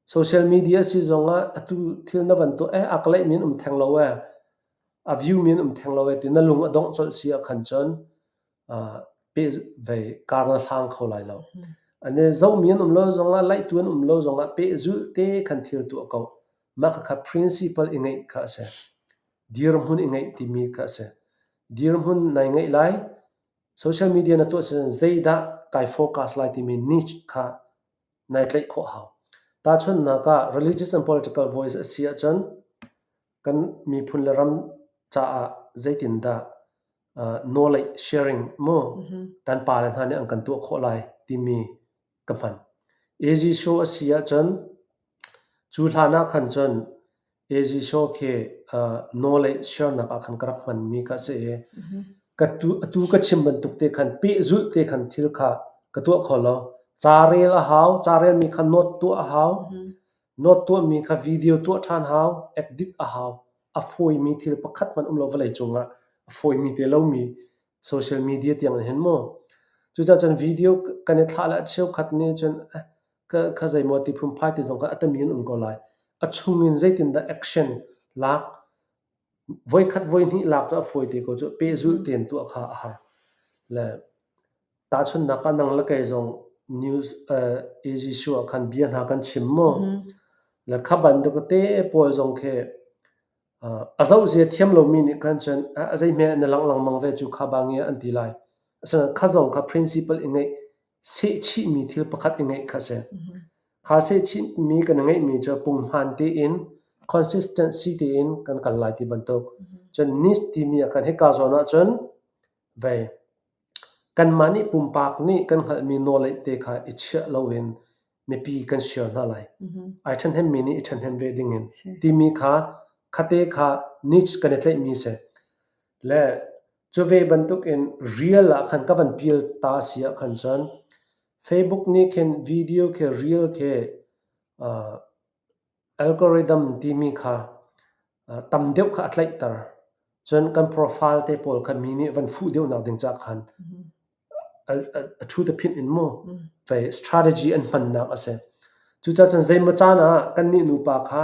Social media si zongah atu thil na van tuah eh a ka laih mi an um theng lo ee. A view mi an um theng lo ee ti na lung a dongh colh si ah khan cun peh vei kar na hlang kho lai lo. An i zohmi an um lo zongah laihtu an um lo zongah pehzulh te khan thil tuah ko. Mah khakha principle i ngeih kha a si. Dirhmun i ngeih timi kha a si. Dirhmun nai ngeih lai, social media na tuah si zeidah kai focus lai timi niche kha nai tlaih khawh hau. Tahchunhnak ah religious and political voice a si ahcun kan miphun le ram caah zeitindah knowledge sharing mu kan pale hna nih an kan tuah khawh lai timi ka hman. AZ show a si ahcun cu hlan ah khan cun AZ show khi knowledge share nak ah khan ka rak hmanmi kha a si i ka tu atu ka chim bantuk te khan pehzulh te khan thil kha ka tuah kho lo. Ca rel a hau, ca relmi kha note tuah a hau. Note tuahmi kha video tuah ṭhan hau, edit a hau. A fawimi thil pakhat hmanh um lo vawlei cungah a fawimi te lomi social media tiang in hin mu. Cucaah cun video kan i thlah le cheukhat nih cun kha, kha zeimaw ti phunphai ti zong kha a tami an um ko lai. A chung in zeitindah action lak voikhat voihnih lak cu a fawi te ko cu pehzulh tein tuah kha a har. Le Tahchunhnak ah nang le kei zong news AZ show ah khan bia hna kan chim mu. Le kha bantuk te pawl zong khi a zoh zia thiam lomi nih khan cun a zeihme na langh lengmang ve cu kha bangi an ti lai. Asinain kha zong kha principle i ngeih sehchihmi thil pakhat i ngeih kha a si. Kha sehchihmi kan i ngeihmi cu punghman tein consistency tein kan kal lai ti bantuk. Cun niche timi ah khan hika zawn ahcun vei Kanmah nih pumpak nih kan hngalhmi nawlei te kha i chiah loin mipi kan share hna lai. Ai ṭhahnemmi nih i ṭhahnem ve dingin timi kha khate kha niche kan i tlaihmi si. Le cu ve bantukin real ah khan ka van pial ta si ah khan cun Facebook nih khin video khi reel khi Algorithm timi kha tam deuh kha a tlaihter. Cun kan profile te pawl kha mi nih van fuh deuhnak ding caah khan a ṭhu te phinh in mu fei strategy an hmannak a si. Cucaah cun zeimaw caan ah kannih nupa kha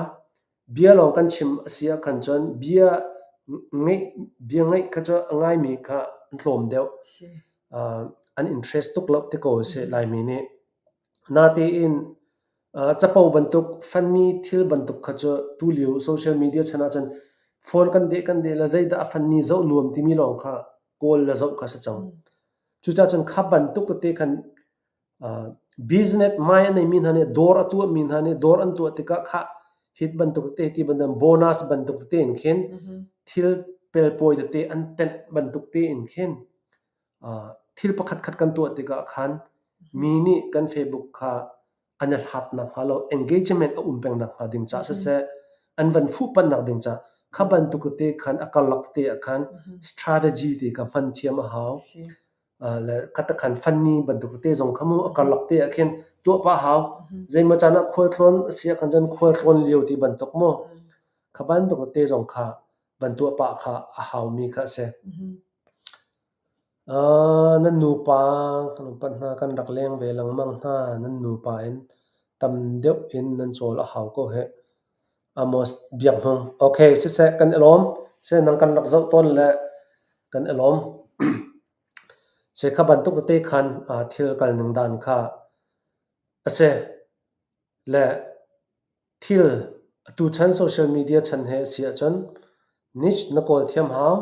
bia lawng kan chim a si ah khan cun bia ngeih bia ngeih kha cu a ngaimi kha an tlawm deuh. An interest tuk lo ti ko a si Laimi nih. Natein capo bantuk, funny thil bantuk kha cu tulio social media chan ahcun phone kan deh kan deh le zeidah a funny zoh nuam timi lawng kha kawl le zoh kha a si cang. Cucaah cun kha bantuk tete khan business mind a neimi hna nih dawr a tuahmi hna nih dawr an tuah tikah khah hit bantuk tete ti bantuk bonus bantuk tete in khin thil pelpawi tete an tenh bantuk te in khin Thil pakhatkhat kan tuah tikah khan mi nih kan Facebook kha an i hlat nakhnga lo, engagement a um peng nakhnga ding caah siseh, an van fuhpanh ding caah kha bantuk te khan a karlak te ah khan strategy te kha hman thiam a hau. Le khatakhan funny bantuk te zong kha mu a karlak te ah khin tuah pah hau. Zeimaw caan ah khualtlawn a si ah khan cun khualtlawn lio ti bantuk mu. Kha bantuk te zong kha van tuah pah kha a haumi kha a si. Nan nupa kan upat hna, kan rak leng ve lengmang hna. Nan nupa in tam deuh in nan cawl a hau ko hih. Amos Biak Hmung. Okay, siseh kan i lawm. Seh nang kan rak zoh tawn le kan i lawm. Se kha bantuk tete khan thil kal ning dan kha a si. Le thil Atu chan social media chan he a si ahcun niche na kawl thiam hau.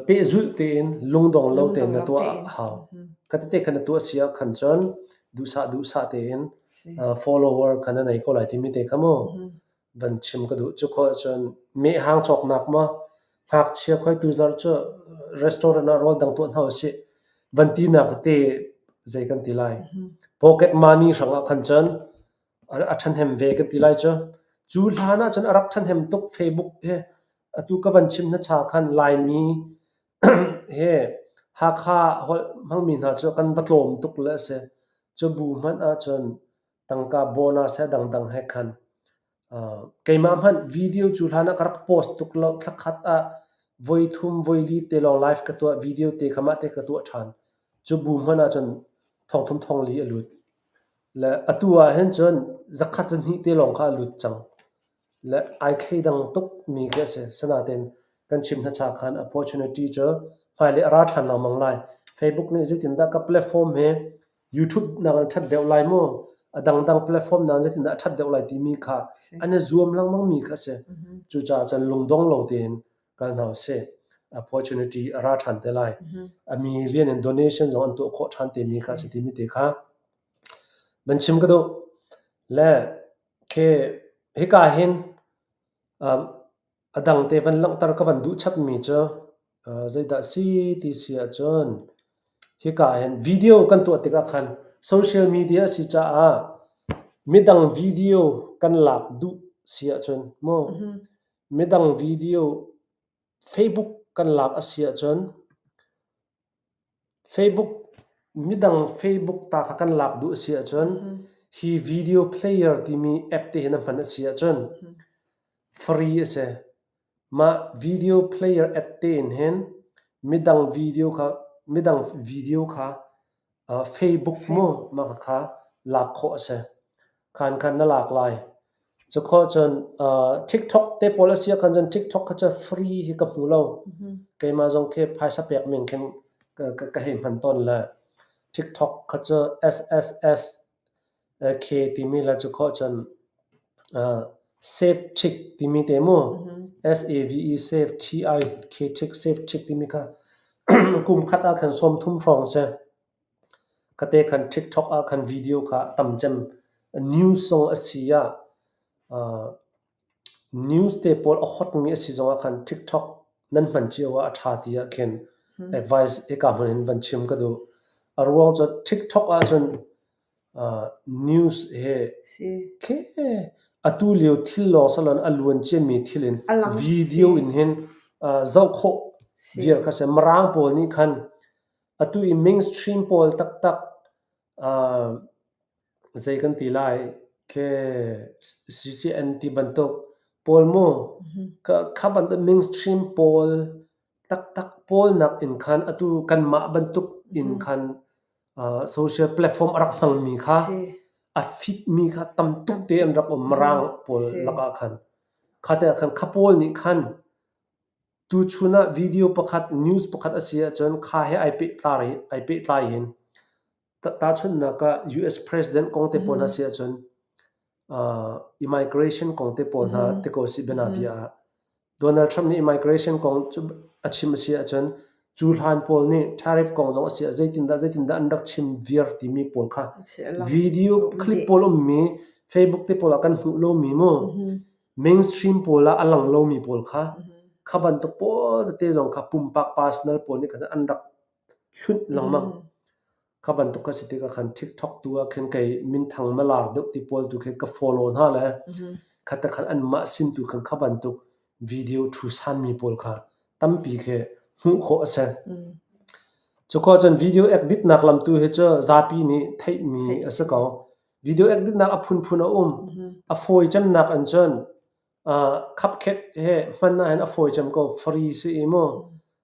Pehzulh tein lungdong lo tein na tuah a hau. Kha tete kha na tuah si ah khan cun duhsah duhsah tein follower kha na nei ko lai timi te kha mu van chim ka duh. Cu khawh ahcun mehhang cawknak maw ngakchia khoi tuzarh cu restaurant ah rawl dang tuah hna usih van tinak tete zei kan ti lai. Pocket money hrangah khan cun a ṭhahnem ve kan ti lai cu. Cu hlan ahcun a rak ṭhahnem tuk Facebook hi. Atu ka van chim hnacha khan Laimi he Hakha holh hmangmi hna cu kan va tlawm tuk le a si. Cu bu hmanh ahcun tangka bonus he dangdang he khan keimah hmanh video cu hlan ah ka rak post tuk lo. Thlakhat ah voi thum voi li te lawng live ka tuah. Video te kha mah te ka tuah ṭhan. Cu bu hmanh ahcun thongthum thongli a lut. Le atu ah hin cun zakhat zahnih te lawng kha a lut cang. Le ai thleidang tuk mi khi a si. Sinain kan chim hnacha khan opportunity cu hmailei a ra ṭhan lengmang lai. Facebook nih zeitindah ka platform hi YouTube nakin a ṭhat deuh lai maw? A dangdang platform nakin zeitindah a ṭhat deuh lai timi kha an i zuam lengmang mi kha a si. Cucaah cun lungdong lo tein kal hna usih. Opportunity a ra ṭhan te lai. A mi lian in donation zong an tuah khawh ṭhan te mi kha a si timi te kha Van chim ka duh. Le khi hika hin a dang te van langhter ka van duh chapmi cu zeidah si ti si ahcun hika hin video kan tuah tikah khan social media a si caah midang video kan lak duh si ahcun mu midang video Facebook kan lak a si ahcun Facebook midang Facebook ta kha kan lak duh a si ahcun hi video player timi app te hi na hman a si ahcun free a si. Mah video player app te in hin midang video kha midang video kha Facebook mu mah khakha lak khawh a si. Khan khan na lak lai. Cukhawh cun TikTok te pawl a si ahkhan cun TikTok kha cu free hi ka hmu lo. Keimah zong khi phaisa pek men khin ka hei hman tawn le TikTok kha cu SSS K timi le cukhawh cun Save Tik timi te mu SAVE Save TIK Tik Save Tik timi kha kum khat ah khan 30 hrawng si. Kate khan TikTok ah khan video kha tam cem. News zong a si ah news te pawl a hot mi a si zong ah khan TikTok nan hman cio ah a ṭha ti ah khin advice hika hmun in van chim ka duh. A ruang cu TikTok ahcun news he khi atu lio thil lawng salon a luan ciami thil in video in hin zoh khawh viar kha si. Mirang pawl nih khan Atu i mainstream pawl taktak zei kan ti lai khi CCN ti bantuk pawl mu kha bantuk mainstream pawl taktak pawl nak in khan atu kanmah bantuk in khan social platform a rak hmangmi kha a fit mi kha tam tuk te an rak um Mirang pawl lakah khan. Kha te ah khan kha pawl nih khan Tuchun ah video pakhat, news pakhat a si ahcun kha he ai pehtlai in tahchunhnak ah US President kong te pawl hna si ahcun immigration kong te pawl hna te ko si bianabia ah Donald Trump nih immigration kong cu a chim a si ahcun cu hlan pawl nih tariff kong zong a si ah zeitindah zeitindah an rak chim viar timi pawl kha video clip pawl ummi Facebook te pawl ah kan hmuh lomi mu Mainstream pawl ah a lang lomi pawl kha kha bantuk pawl tete zong kha pumpak personal pawl nih khan an rak hlunh lengmang. Kha bantuk ka si tikah khan TikTok tu ah khin kei minthang malar deuh ti pawl tu khi ka follow hna le kha te khan anmah sin tu khan kha bantuk video thu sanmi pawl kha tampi khi hmuh khawh a si. Cuko cun video edit nak lam tu hi cu zapi nih theihmi a si ko. Video editnak a phunphun a um. A fawi cemnak an cun khapkhet he hman ahhin a fawi cem ko. Free si i mu.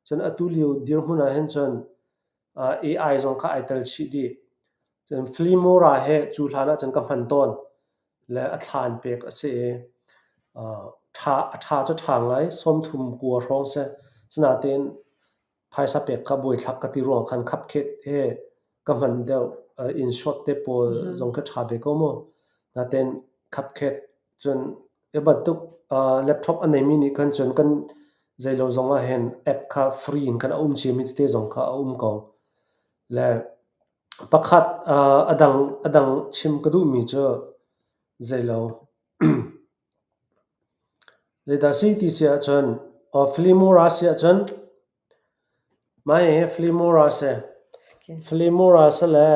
Cun atu lio dirhmun ahhin cun AI zong kha ai tel chih dih. Cun Filmora he cu hlan ahcun ka hman tawn. Le a thla an pek a si i ṭha a ṭha cu ṭha ngai. 30 kua hrawng si. Sinain Phaisa pek kha buaithlak ka ti ruangah khan khapkhet he ka hman deuh. InShot te pawl zong kha ṭha ve ko mu. Natein khapkhet cun Hi bantuk laptop a neimi nih khan cun kan zeilo zong ah hin app kha free in khan a um ciami tete zong kha a um ko. Le pakhat a dang chim ka duhmi cu zeilo zeidah si ti si ahcun Filmora si ahcun mah hihi Filmora si. Filmora si le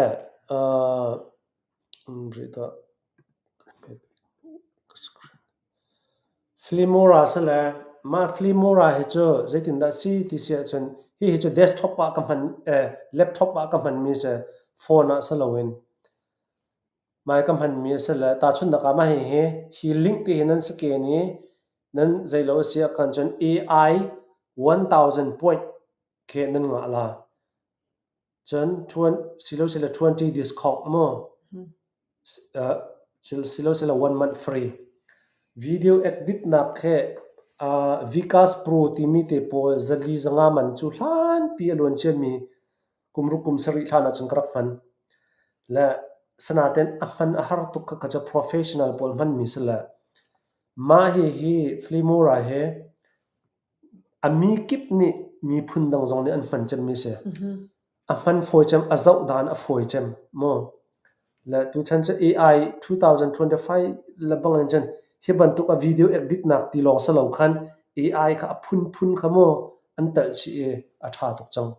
Filmora si le mah Filmora hi cu zeitindah si ti si ahcun hihi cu desktop ah ka hman laptop ah ka hmanmi si phone ah si loin mah hi ka hmanmi a si le tahchunhnak ah mah hihi hi link te hi nan scan i nan zeilo a si ahkhan cun AI 1000 point khi nan ngah la. Cun silosile 20 discount mu. Silosile one month free. Video edit nak he Vikas Pro timi te pawl zali zanga man cu hlanpi a luan ciami kum ruk kum sarih hlan ahcun ka rak hman. Le sanaten a hman a har tuk kha cu professional pawl hmanmi si le mah hihi Filmora he A mi kip nih miphun dang zong nih an hman cemmi a si. A hman fawi cem, a zoh dan a fawi cem mu. Le tuchan cu AI 2025 le bang in cun hi bantuk a video edit nak ti lawng si lo khan AI kha a phunphun kha mu an telh chih i a ṭha tuk cang.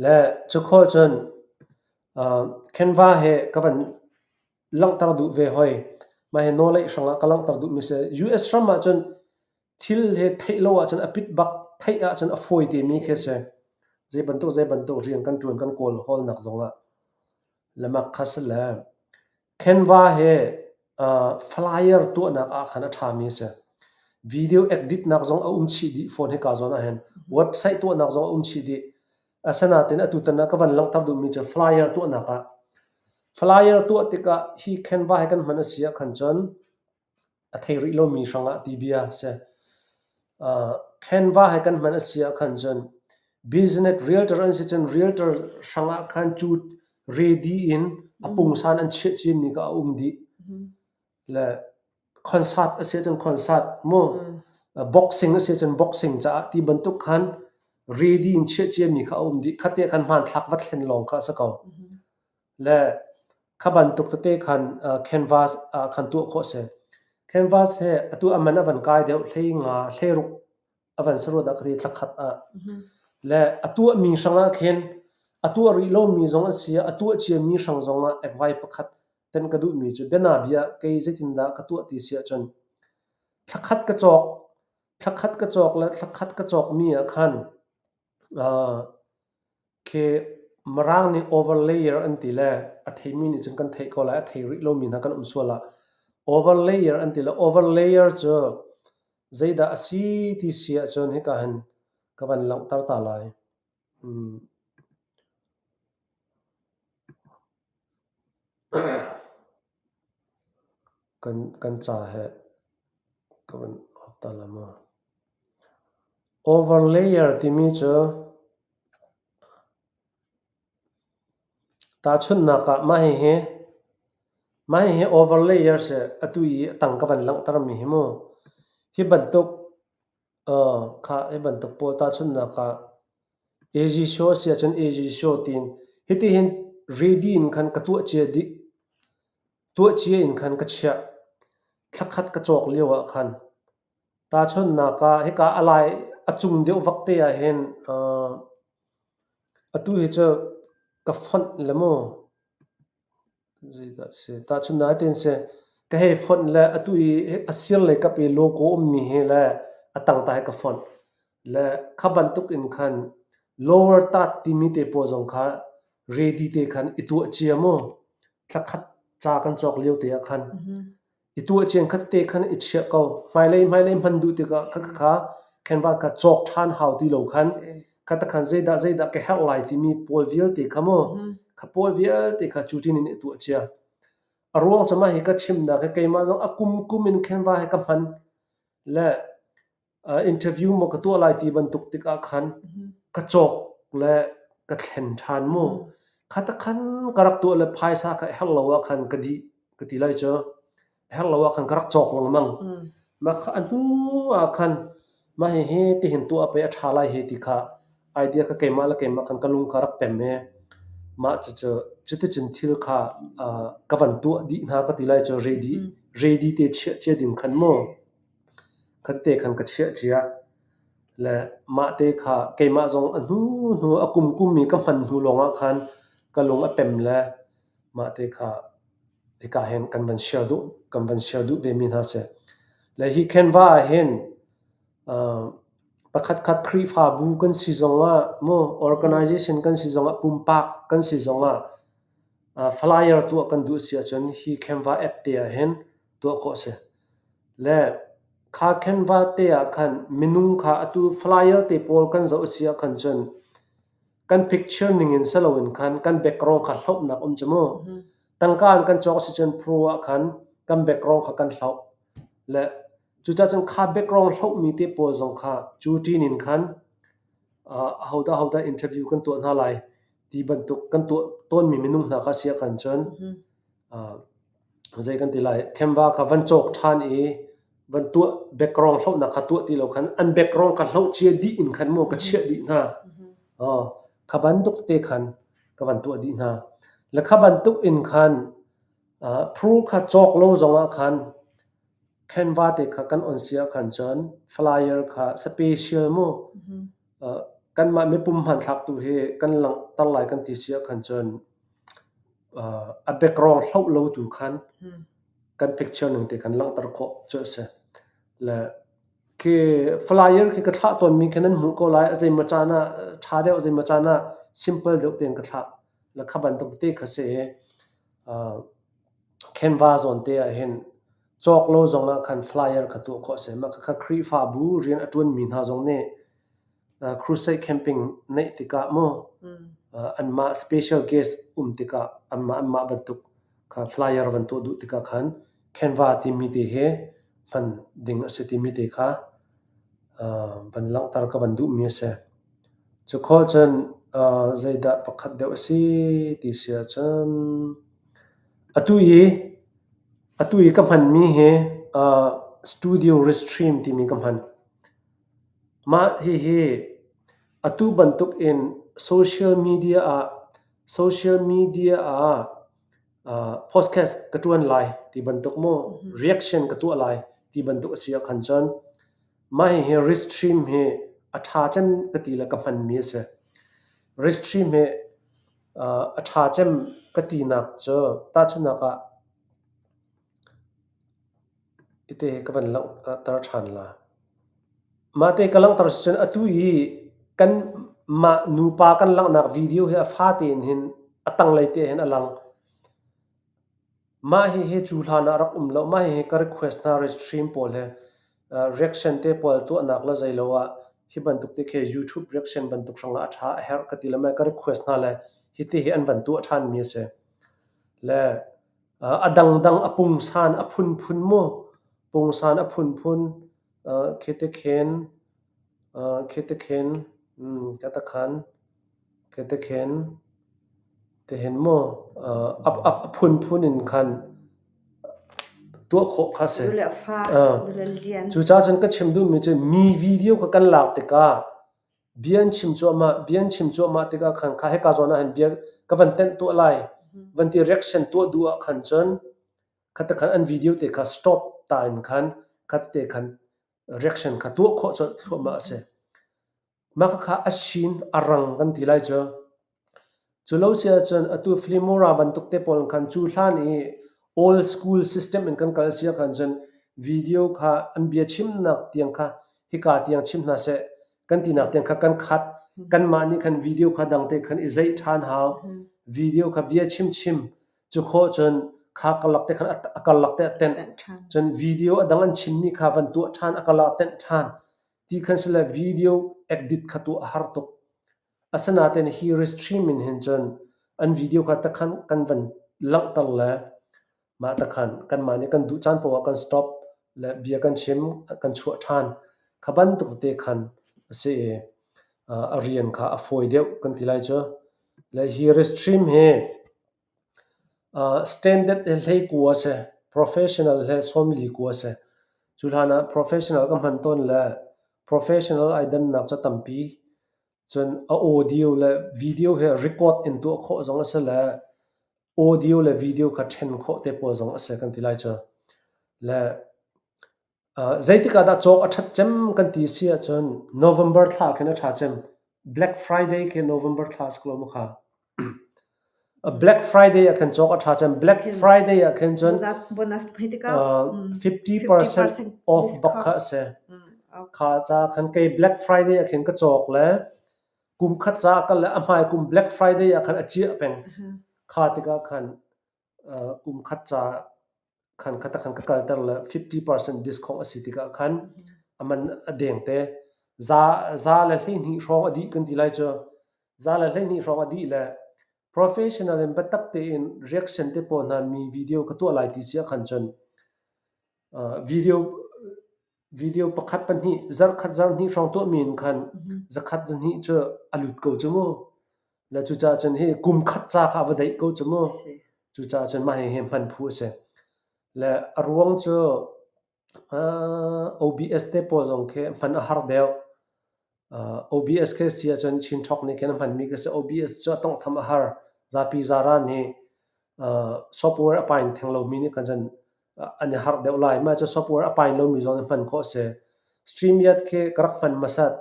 Le cu khawh cun Canva he ka van langhter duh ve hoi. Mah hi nawlei hrangah ka langhter duhmi si. US ram ahcun thil he theih lo ahcun a pit bak, theih ahcun a fawi timi khi si. Zei bantuk zei bantuk rian kan ṭuan kan kawl hawlnak zongah lemak kha si le Canva he flyer tuahnak ah khan a ṭhami a si. Video edit nak zong a um chih dih fawn hika zawn ahhin. Website tuahnak zong a um chih dih. Asinain atutan ah ka van langhter duhmi cu flyer tuahnak ah Flyer tuah tikah hi Canva hi kan hman a si ahkhan cun a thei rih lomi hrangah ti bia a si. Canva hi kan hman a si ahkhan cun business realtor an si cun realtor hrangah khan cu ready in a pungsan an chiah ciami kha a um dih. Le concert a si ahcun concert mu, boxing a si ahcun boxing caah ti bantuk khan ready in chiah ciami kha a um dih. Khate khan hmanthlak va thlen lawng kha a si ko. Le kha bantuk tete khan canvas ah khan tuah khawh a si. Canvas he atu a man a van kai deuh hlei nga hlei ruk a van si rua dah ka ti thla khat ah. Le a tuahmi hrangah khin a tuah rih lomi zong a si a tuah ciami hrang zongah ekvai pakhat ten ka duhmi cu bianabia kei zeitindah ka tuah ti si ahcun thla khat ka cawk thla khat ka cawk le thla khat ka cawkmi ah khan Khi Mirang nih overlayer an ti le a theimi nih cun kan theih ko lai, a thei rih lomi hna kan um sual ah overlayer an ti le overlayer cu zeidah a si ti si ahcun hika hin ka van langhter ta lai. Kan ca he ka van off ta lai maw. Overlayer timi cu tahchunhnak ah mah hihi mah hihi overlayer si atu i a tang ka van langhtermi hi mu. Hi bantuk kha hi bantuk pawl tahchunhnak ah AG show a si ahcun AG show tiin hitihin ready in khan ka tuah cia dih. Tuah cia in khan ka chiah. Thlakhat ka cawk lio ah khan Tahchunhnak ah hika a lai a cung deuh vak te ahhin atu hi cu ka fonh le mu zeidah a si tahchunhnak hitin si ka hei fonh le atu i a sir lei kap i logo ummi hi le a tang ta hi ka fonh le kha bantuk in khan lower tat timi te pawl zong kha ready te khan i tuah cia mu thlakhat ca kan cawk lio te ah khan I tuah cian khat te khan i chiah ko. Hmailei hmailei hman duh tikah kha kha canvas kha cawk ṭhan hau ti lo khan kha ta khan zeidah zeidah ka herh lai timi pawl vialte kha mu kha pawl vialte kha cu ṭin in i tuah cia. A ruang cu mah hi ka chimnak hi keimah zong a kum kum in canva hi ka hman le interview maw ka tuah lai ti bantuk tikah khan ka cawk le ka thlen ṭhan mu. Kha ta khan ka rak tuah le phaisa kha herh lo ah khan ka dih ka ti lai cu. Herh lo ah khan ka rak cawk lengmang. Mah kha a hnu ah khan mah hihi tihin tuah pei a ṭha lai hi ti kha idea kha keimah le keimah khan ka lung kha rak pem i mah cucu cuticun thil kha ka van tuah dih hna ka ti lai cu ready ready te chiah cia ding khan mu. Kha tete khan ka chiah cia. Le mah te kha keimah zong a hnu hnu a kum kum i ka hman hnu lawngah khan ka lung a pem le mah te kha hika hin kan van share duh kan van share duh ve mi hna si. Le hi Canva ah hin pakhatkhat Khrihfabu kan si zongah mu organization kan si zongah pumpak kan si zongah flyer tuah kan duh si ahcun hi Canva app te ah hin tuah khawh a si. Le kha Canva te ah khan minung kha atu flyer te pawl kan zoh a si ah khan cun kan picture ning in si loin khan kan background kha hlohnak um cu mu. Tangka in kan cawk si cun pro ah khan kan background kha kan hloh. Le cucaah cun kha background hlohmi te pawl zong kha cu ṭin in khan ahodah ahodah interview kan tuah hna lai ti bantuk kan tuah tawnmi minung hna kha si ah khan cun zei kan ti lai Canva kha van cawk ṭhan i van tuah background hlohnak kha tuah ti lo khan an background kha hloh cia dih in khan mu ka chiah dih hna. Kha bantuk te khan ka van tuah dih hna. Le kha bantuk in khan phu kha cawk lo zongah khan Canva te kha kan on si ah khan cun flyer kha special mu kanmah mipum hmanthlak tu hi kan langhter lai kan ti si ah khan cun a background hloh lo tu khan kan picture ning te khan langhter khawh cu a si. Le khi flyer khi ka thlah tawnmi khi nan hmuh ko lai. A zeimaw caan ah ṭha deuh, zeimaw caan ah simple deuh tein ka thlah. Le kha bantuk te kha si i Canva zawn te ah hin cawk lo zong ah khan flyer kha tuah khawh a si. Mah khakha Khrihfabu rian a ṭuanmi hna zong nih crusade camping neih tikah mu anmah special guest um tikah anmah anmah bantuk kha flyer van tuah duh tikah khan Canva timi te hi hman ding a si timi te kha van langhter ka van duhmi a si. Cu khawh cun zeidah pakhat deuh a si ti si ahcun atu i atu i ka hmanmi hi Studio Restream timi ka hman. Mah hihi atu bantuk in social media ah social media ah podcast ka ṭuan lai ti bantuk maw reaction ka tuah lai ti bantuk a si ah khan cun mah hihi restream hi a ṭha cem ka ti le ka hmanmi a si. Restream hi a ṭha cem ka tinak cu tahchunhnak ah Ite ka van langhter ṭhan la. Mahte ka langhter si cun atu i kanmah nupa kan langhnak video hi a fate in hin a tanglei te hin a lang. Mah hihi cu hlan ah rak um lo. Mah hihi ka request hna restream pawl he reaction te pawl tuahnak le zeilo ah hi bantuk te khi YouTube reaction bantuk hrangah a ṭha a herh ka ti le mah ka request hna le hiti hi an van tuah ṭhanmi a si. Le A dangdang a pungsan a phunphun mu. Pungsan a phunphun khitikhin, khitikhin, katakhan, khitikhin, tihin mu a phunphun in khan tuah khawh kha si. Cucaah cun ka chim duhmi cu mi video kha kan lak tikah Bia an chim cuahmah, bia an chim cuahmah tikah khan kha hika zawn ah hin bia ka van tenh tuah lai, van ti reaction tuah duh ah khan cun kha te khan an video te kha stop ta in khan kha tete khan reaction kha tuah khawh colh thluahmah a si. Mah khakha a sin a rang kan ti lai cu. Cu lo si ahcun atu Filmora bantuk te pawl khan cu hlan i old school system in kan kal si ahkhan cun video kha an bia chimnak tiang kha hika tiang chim hna seh kan tinak tiang kha kan khat. Kanmah nih khan video kha dang te khan i zeih ṭhan hau. Video kha bia chim chim cu khawh cun kha karlak te khan a karlak te a tenh. Cun video a dang an chimmi kha van tuah ṭhan a karlak a tenh ṭhan. Ti khan sile video edit kha tuah a har tuk. Asinain hi restream in hin cun an video kha takhan kan van langhter le mah takhan kanmah nih kan duh caan paoh ah kan stop le bia kan chim kan chuah ṭhan. Kha bantuk tete khan a si i a rian kha a fawi deuh kan ti lai cu. Le hi restream hi standard hi 19 a si. Professional he 44 a si. Cu hlan ah professional ka hman tawn le professional ai dannak cu tampi. Cun a audio le video he record in tuah khawh zong a si le audio le video kha ṭhen khawh te pawl zong a si kan ti lai cu. Le zeitik ah dah cawk a ṭhat cem kan ti si ahcun November thla khin a ṭha cem. Black Friday khi November thla a si ko lo maw kha? Black Friday ah khan cawk a ṭha cem. Black Friday ah khin cun 50% off bak kha a si. Kha ca khan kei Black Friday ah khin ka cawk le kum khat ca kal le a hmai kum Black Friday ah khan a ciah peng. Kha tikah khan kum khat ca khan kha khan ka kalter le 50% discount a si tikah khan a man a deng te. Za za le 12 hrawng a dih kan ti lai cu. Za le 12 hrawng a dih le professional in biatak tein reaction te pawl hna mi video ka tuah lai ti si ah khan cun video video pakhat pahnih zarkhat zarhnih hrawng tuahmi in khan zakhat zahnih cu a lut ko cu mu. Le cucaah cun hi kum khat ca kha a va deih ko cu mu. Cucaah cun mah hihi hman phu a si. Le a ruang cu OBS te pawl zong khi hman a har deuh. OBS khi si ahcun Chin Talk nih khin a hmanmi khi si. OBS cu a tawnghtham a har. Zapi zaran nih software a pain theng lomi nih khan cun an i harh deuh lai. Mah cu software a pain lomi zong nih hman khawh a si. StreamYard khi ka rak hman hmasat.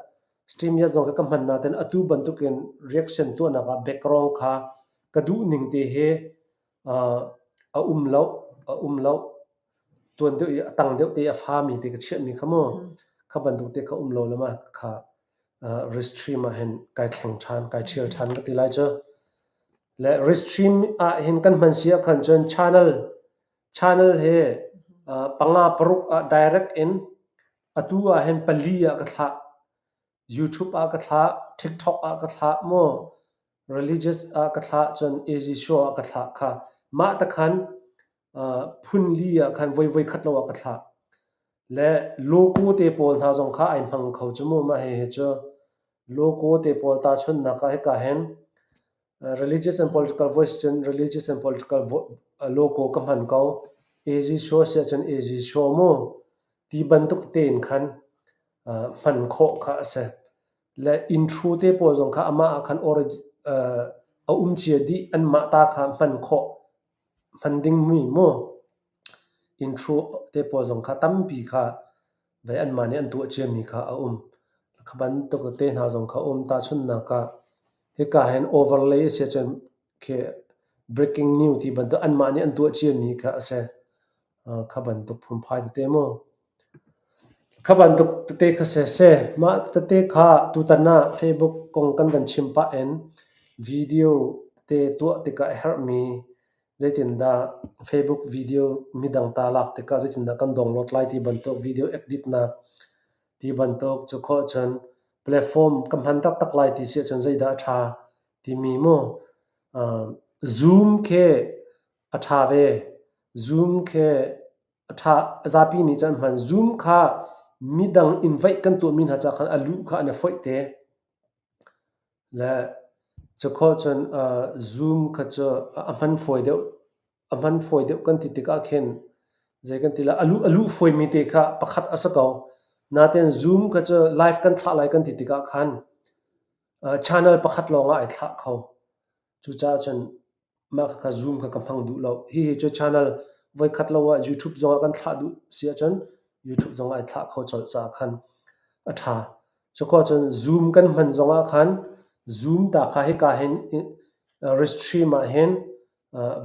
StreamYard zong khi ka hman nain atu bantukin reaction tuahnak ah background kha ka duh ning te he a um lo, a um lo. Tuan deuh i a tang deuh te i a fami te ka chiahmi kha mu. Kha bantuk te kha um lo le ma kha restream ah hin kai thleng ṭhan, kai ṭhial ṭhan ka ti lai cu. Le restream ah hin kan hman si ahkhan cun channel channel hi panga paruk ah direct in atu ah hin pali ah ka thlah. YouTube ah ka thlah, TikTok ah ka thlah maw, religious ah ka thlah cun AZ show ah ka thlah kha. Mah te khan phun li ah khan voi voi khat lo ah ka thlah. Le logo te pawl hna zong kha ai hmang kho cu mu mah hihi cu logo te pawl tahchunhnak ah hika hin religious and political voice cun religious and political logo ka hman ko. AZ show si ahcun AZ show mu ti bantuk tete in khan hman khawh kha a si. Le intro te pawl zong kha amah ah khan a um cia dih anmah ta kha hman khawh hman dingmi mu intro te pawl zong kha tampi kha vei anmah nih an tuah ciami kha a um. Kha bantuk tete hna zong kha a um. Tahchunhnak ah hika hin overlay a si ahcun khi breaking news ti bantuk anmah nih an tuah ciami kha a si. Kha bantuk phunphai tete mu. Kha bantuk tete kha siseh, mah tete kha tutan ah Facebook kong kan van chim pah in video tete tuah tikah a herhmi zeitindah Facebook video midang ta lak tikah zeitindah kan download lai ti bantuk video edit nak ti bantuk cu khawh cun platform ka hman taktak lai ti si ahcun zeidah a ṭha timi mu Zoom khi a ṭha ve. Zoom khi a ṭha zapi nih cun an hman. Zoom kha midang invite kan tuahmi hna caah khan a luh kha an i foih te. Le cukhawh cun Zoom kha cu a hman fawi deuh. A hman fawi deuh kan ti tikah khin zei kan ti lai a luh fawimi te kha pakhat a si ko. Nain Zoom kha cu live kan thlah lai kan ti tikah khan channel pakhat lawng ah ai thlah kho. Cucaah cun mah khakha Zoom kha ka hmang duh lo. Hihi cu channel voikhat lo ah YouTube zongah kan thlah duh si ahcun YouTube zongah ai thlah kho colh caah khan a ṭha. Cukaw cun Zoom kan hman zongah khan Zoom ta kha hika hin restream ah hin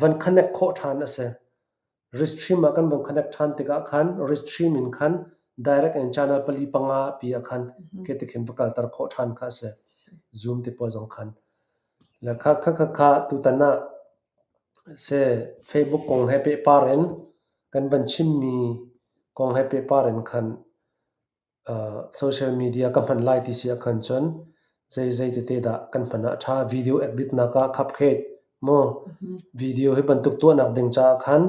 van connect khawh ṭhan a si. Restream ah kan van connect ṭhan tikah khan restream in khan direct in channel pali panga pi ah khan ke ti khin va kalter khawh ṭhan kha a si. Zoom te pawl zong khan. Le kha kha kha kha tutan ah se Facebook kong he pehpar in kan van chimmi kong he pehpar in khan social media ka hman lai ti si ahkhan cun zeizei tete dah kan hman ah a ṭha. Video edit nak ah khapkhet maw video hi bantuk tuahnak ding caah khan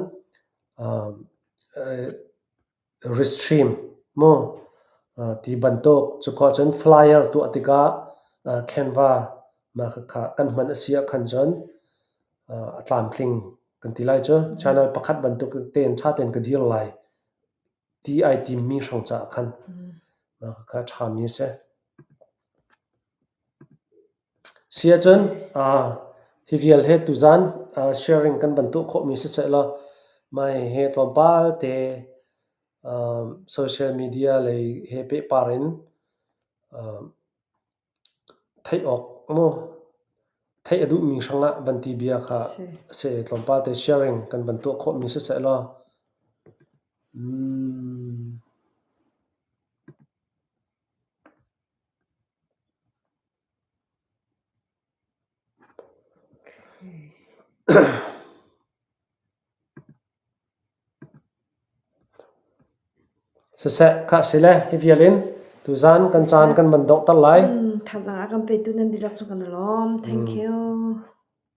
restream maw ti bantuk cukhua cun flyer tuah tikah Canva mah khakha kan hman a si ahkhan cun a tlamtling. Kan ti lai cu channel pakhat bantuk tein ṭha tein ka dir lai ti ai timmi hrang caah khan mah kha a ṭhami a si. Si ahcun hi vial he tuzan sharing kan van tuah khawhmi siseh law mah hihi tlawmpal te social media lei he pehpar in theih awk maw theih a duhmi hrangah van ti bia kha a si. Tlawmpal te sharing kan van tuah khawhmi siseh law Siseh, khah si le hi vial in tuzaan kan caan kan van donghter lai. Thazaang a kan petu nan dihlak cu kan i lawm. Thank you.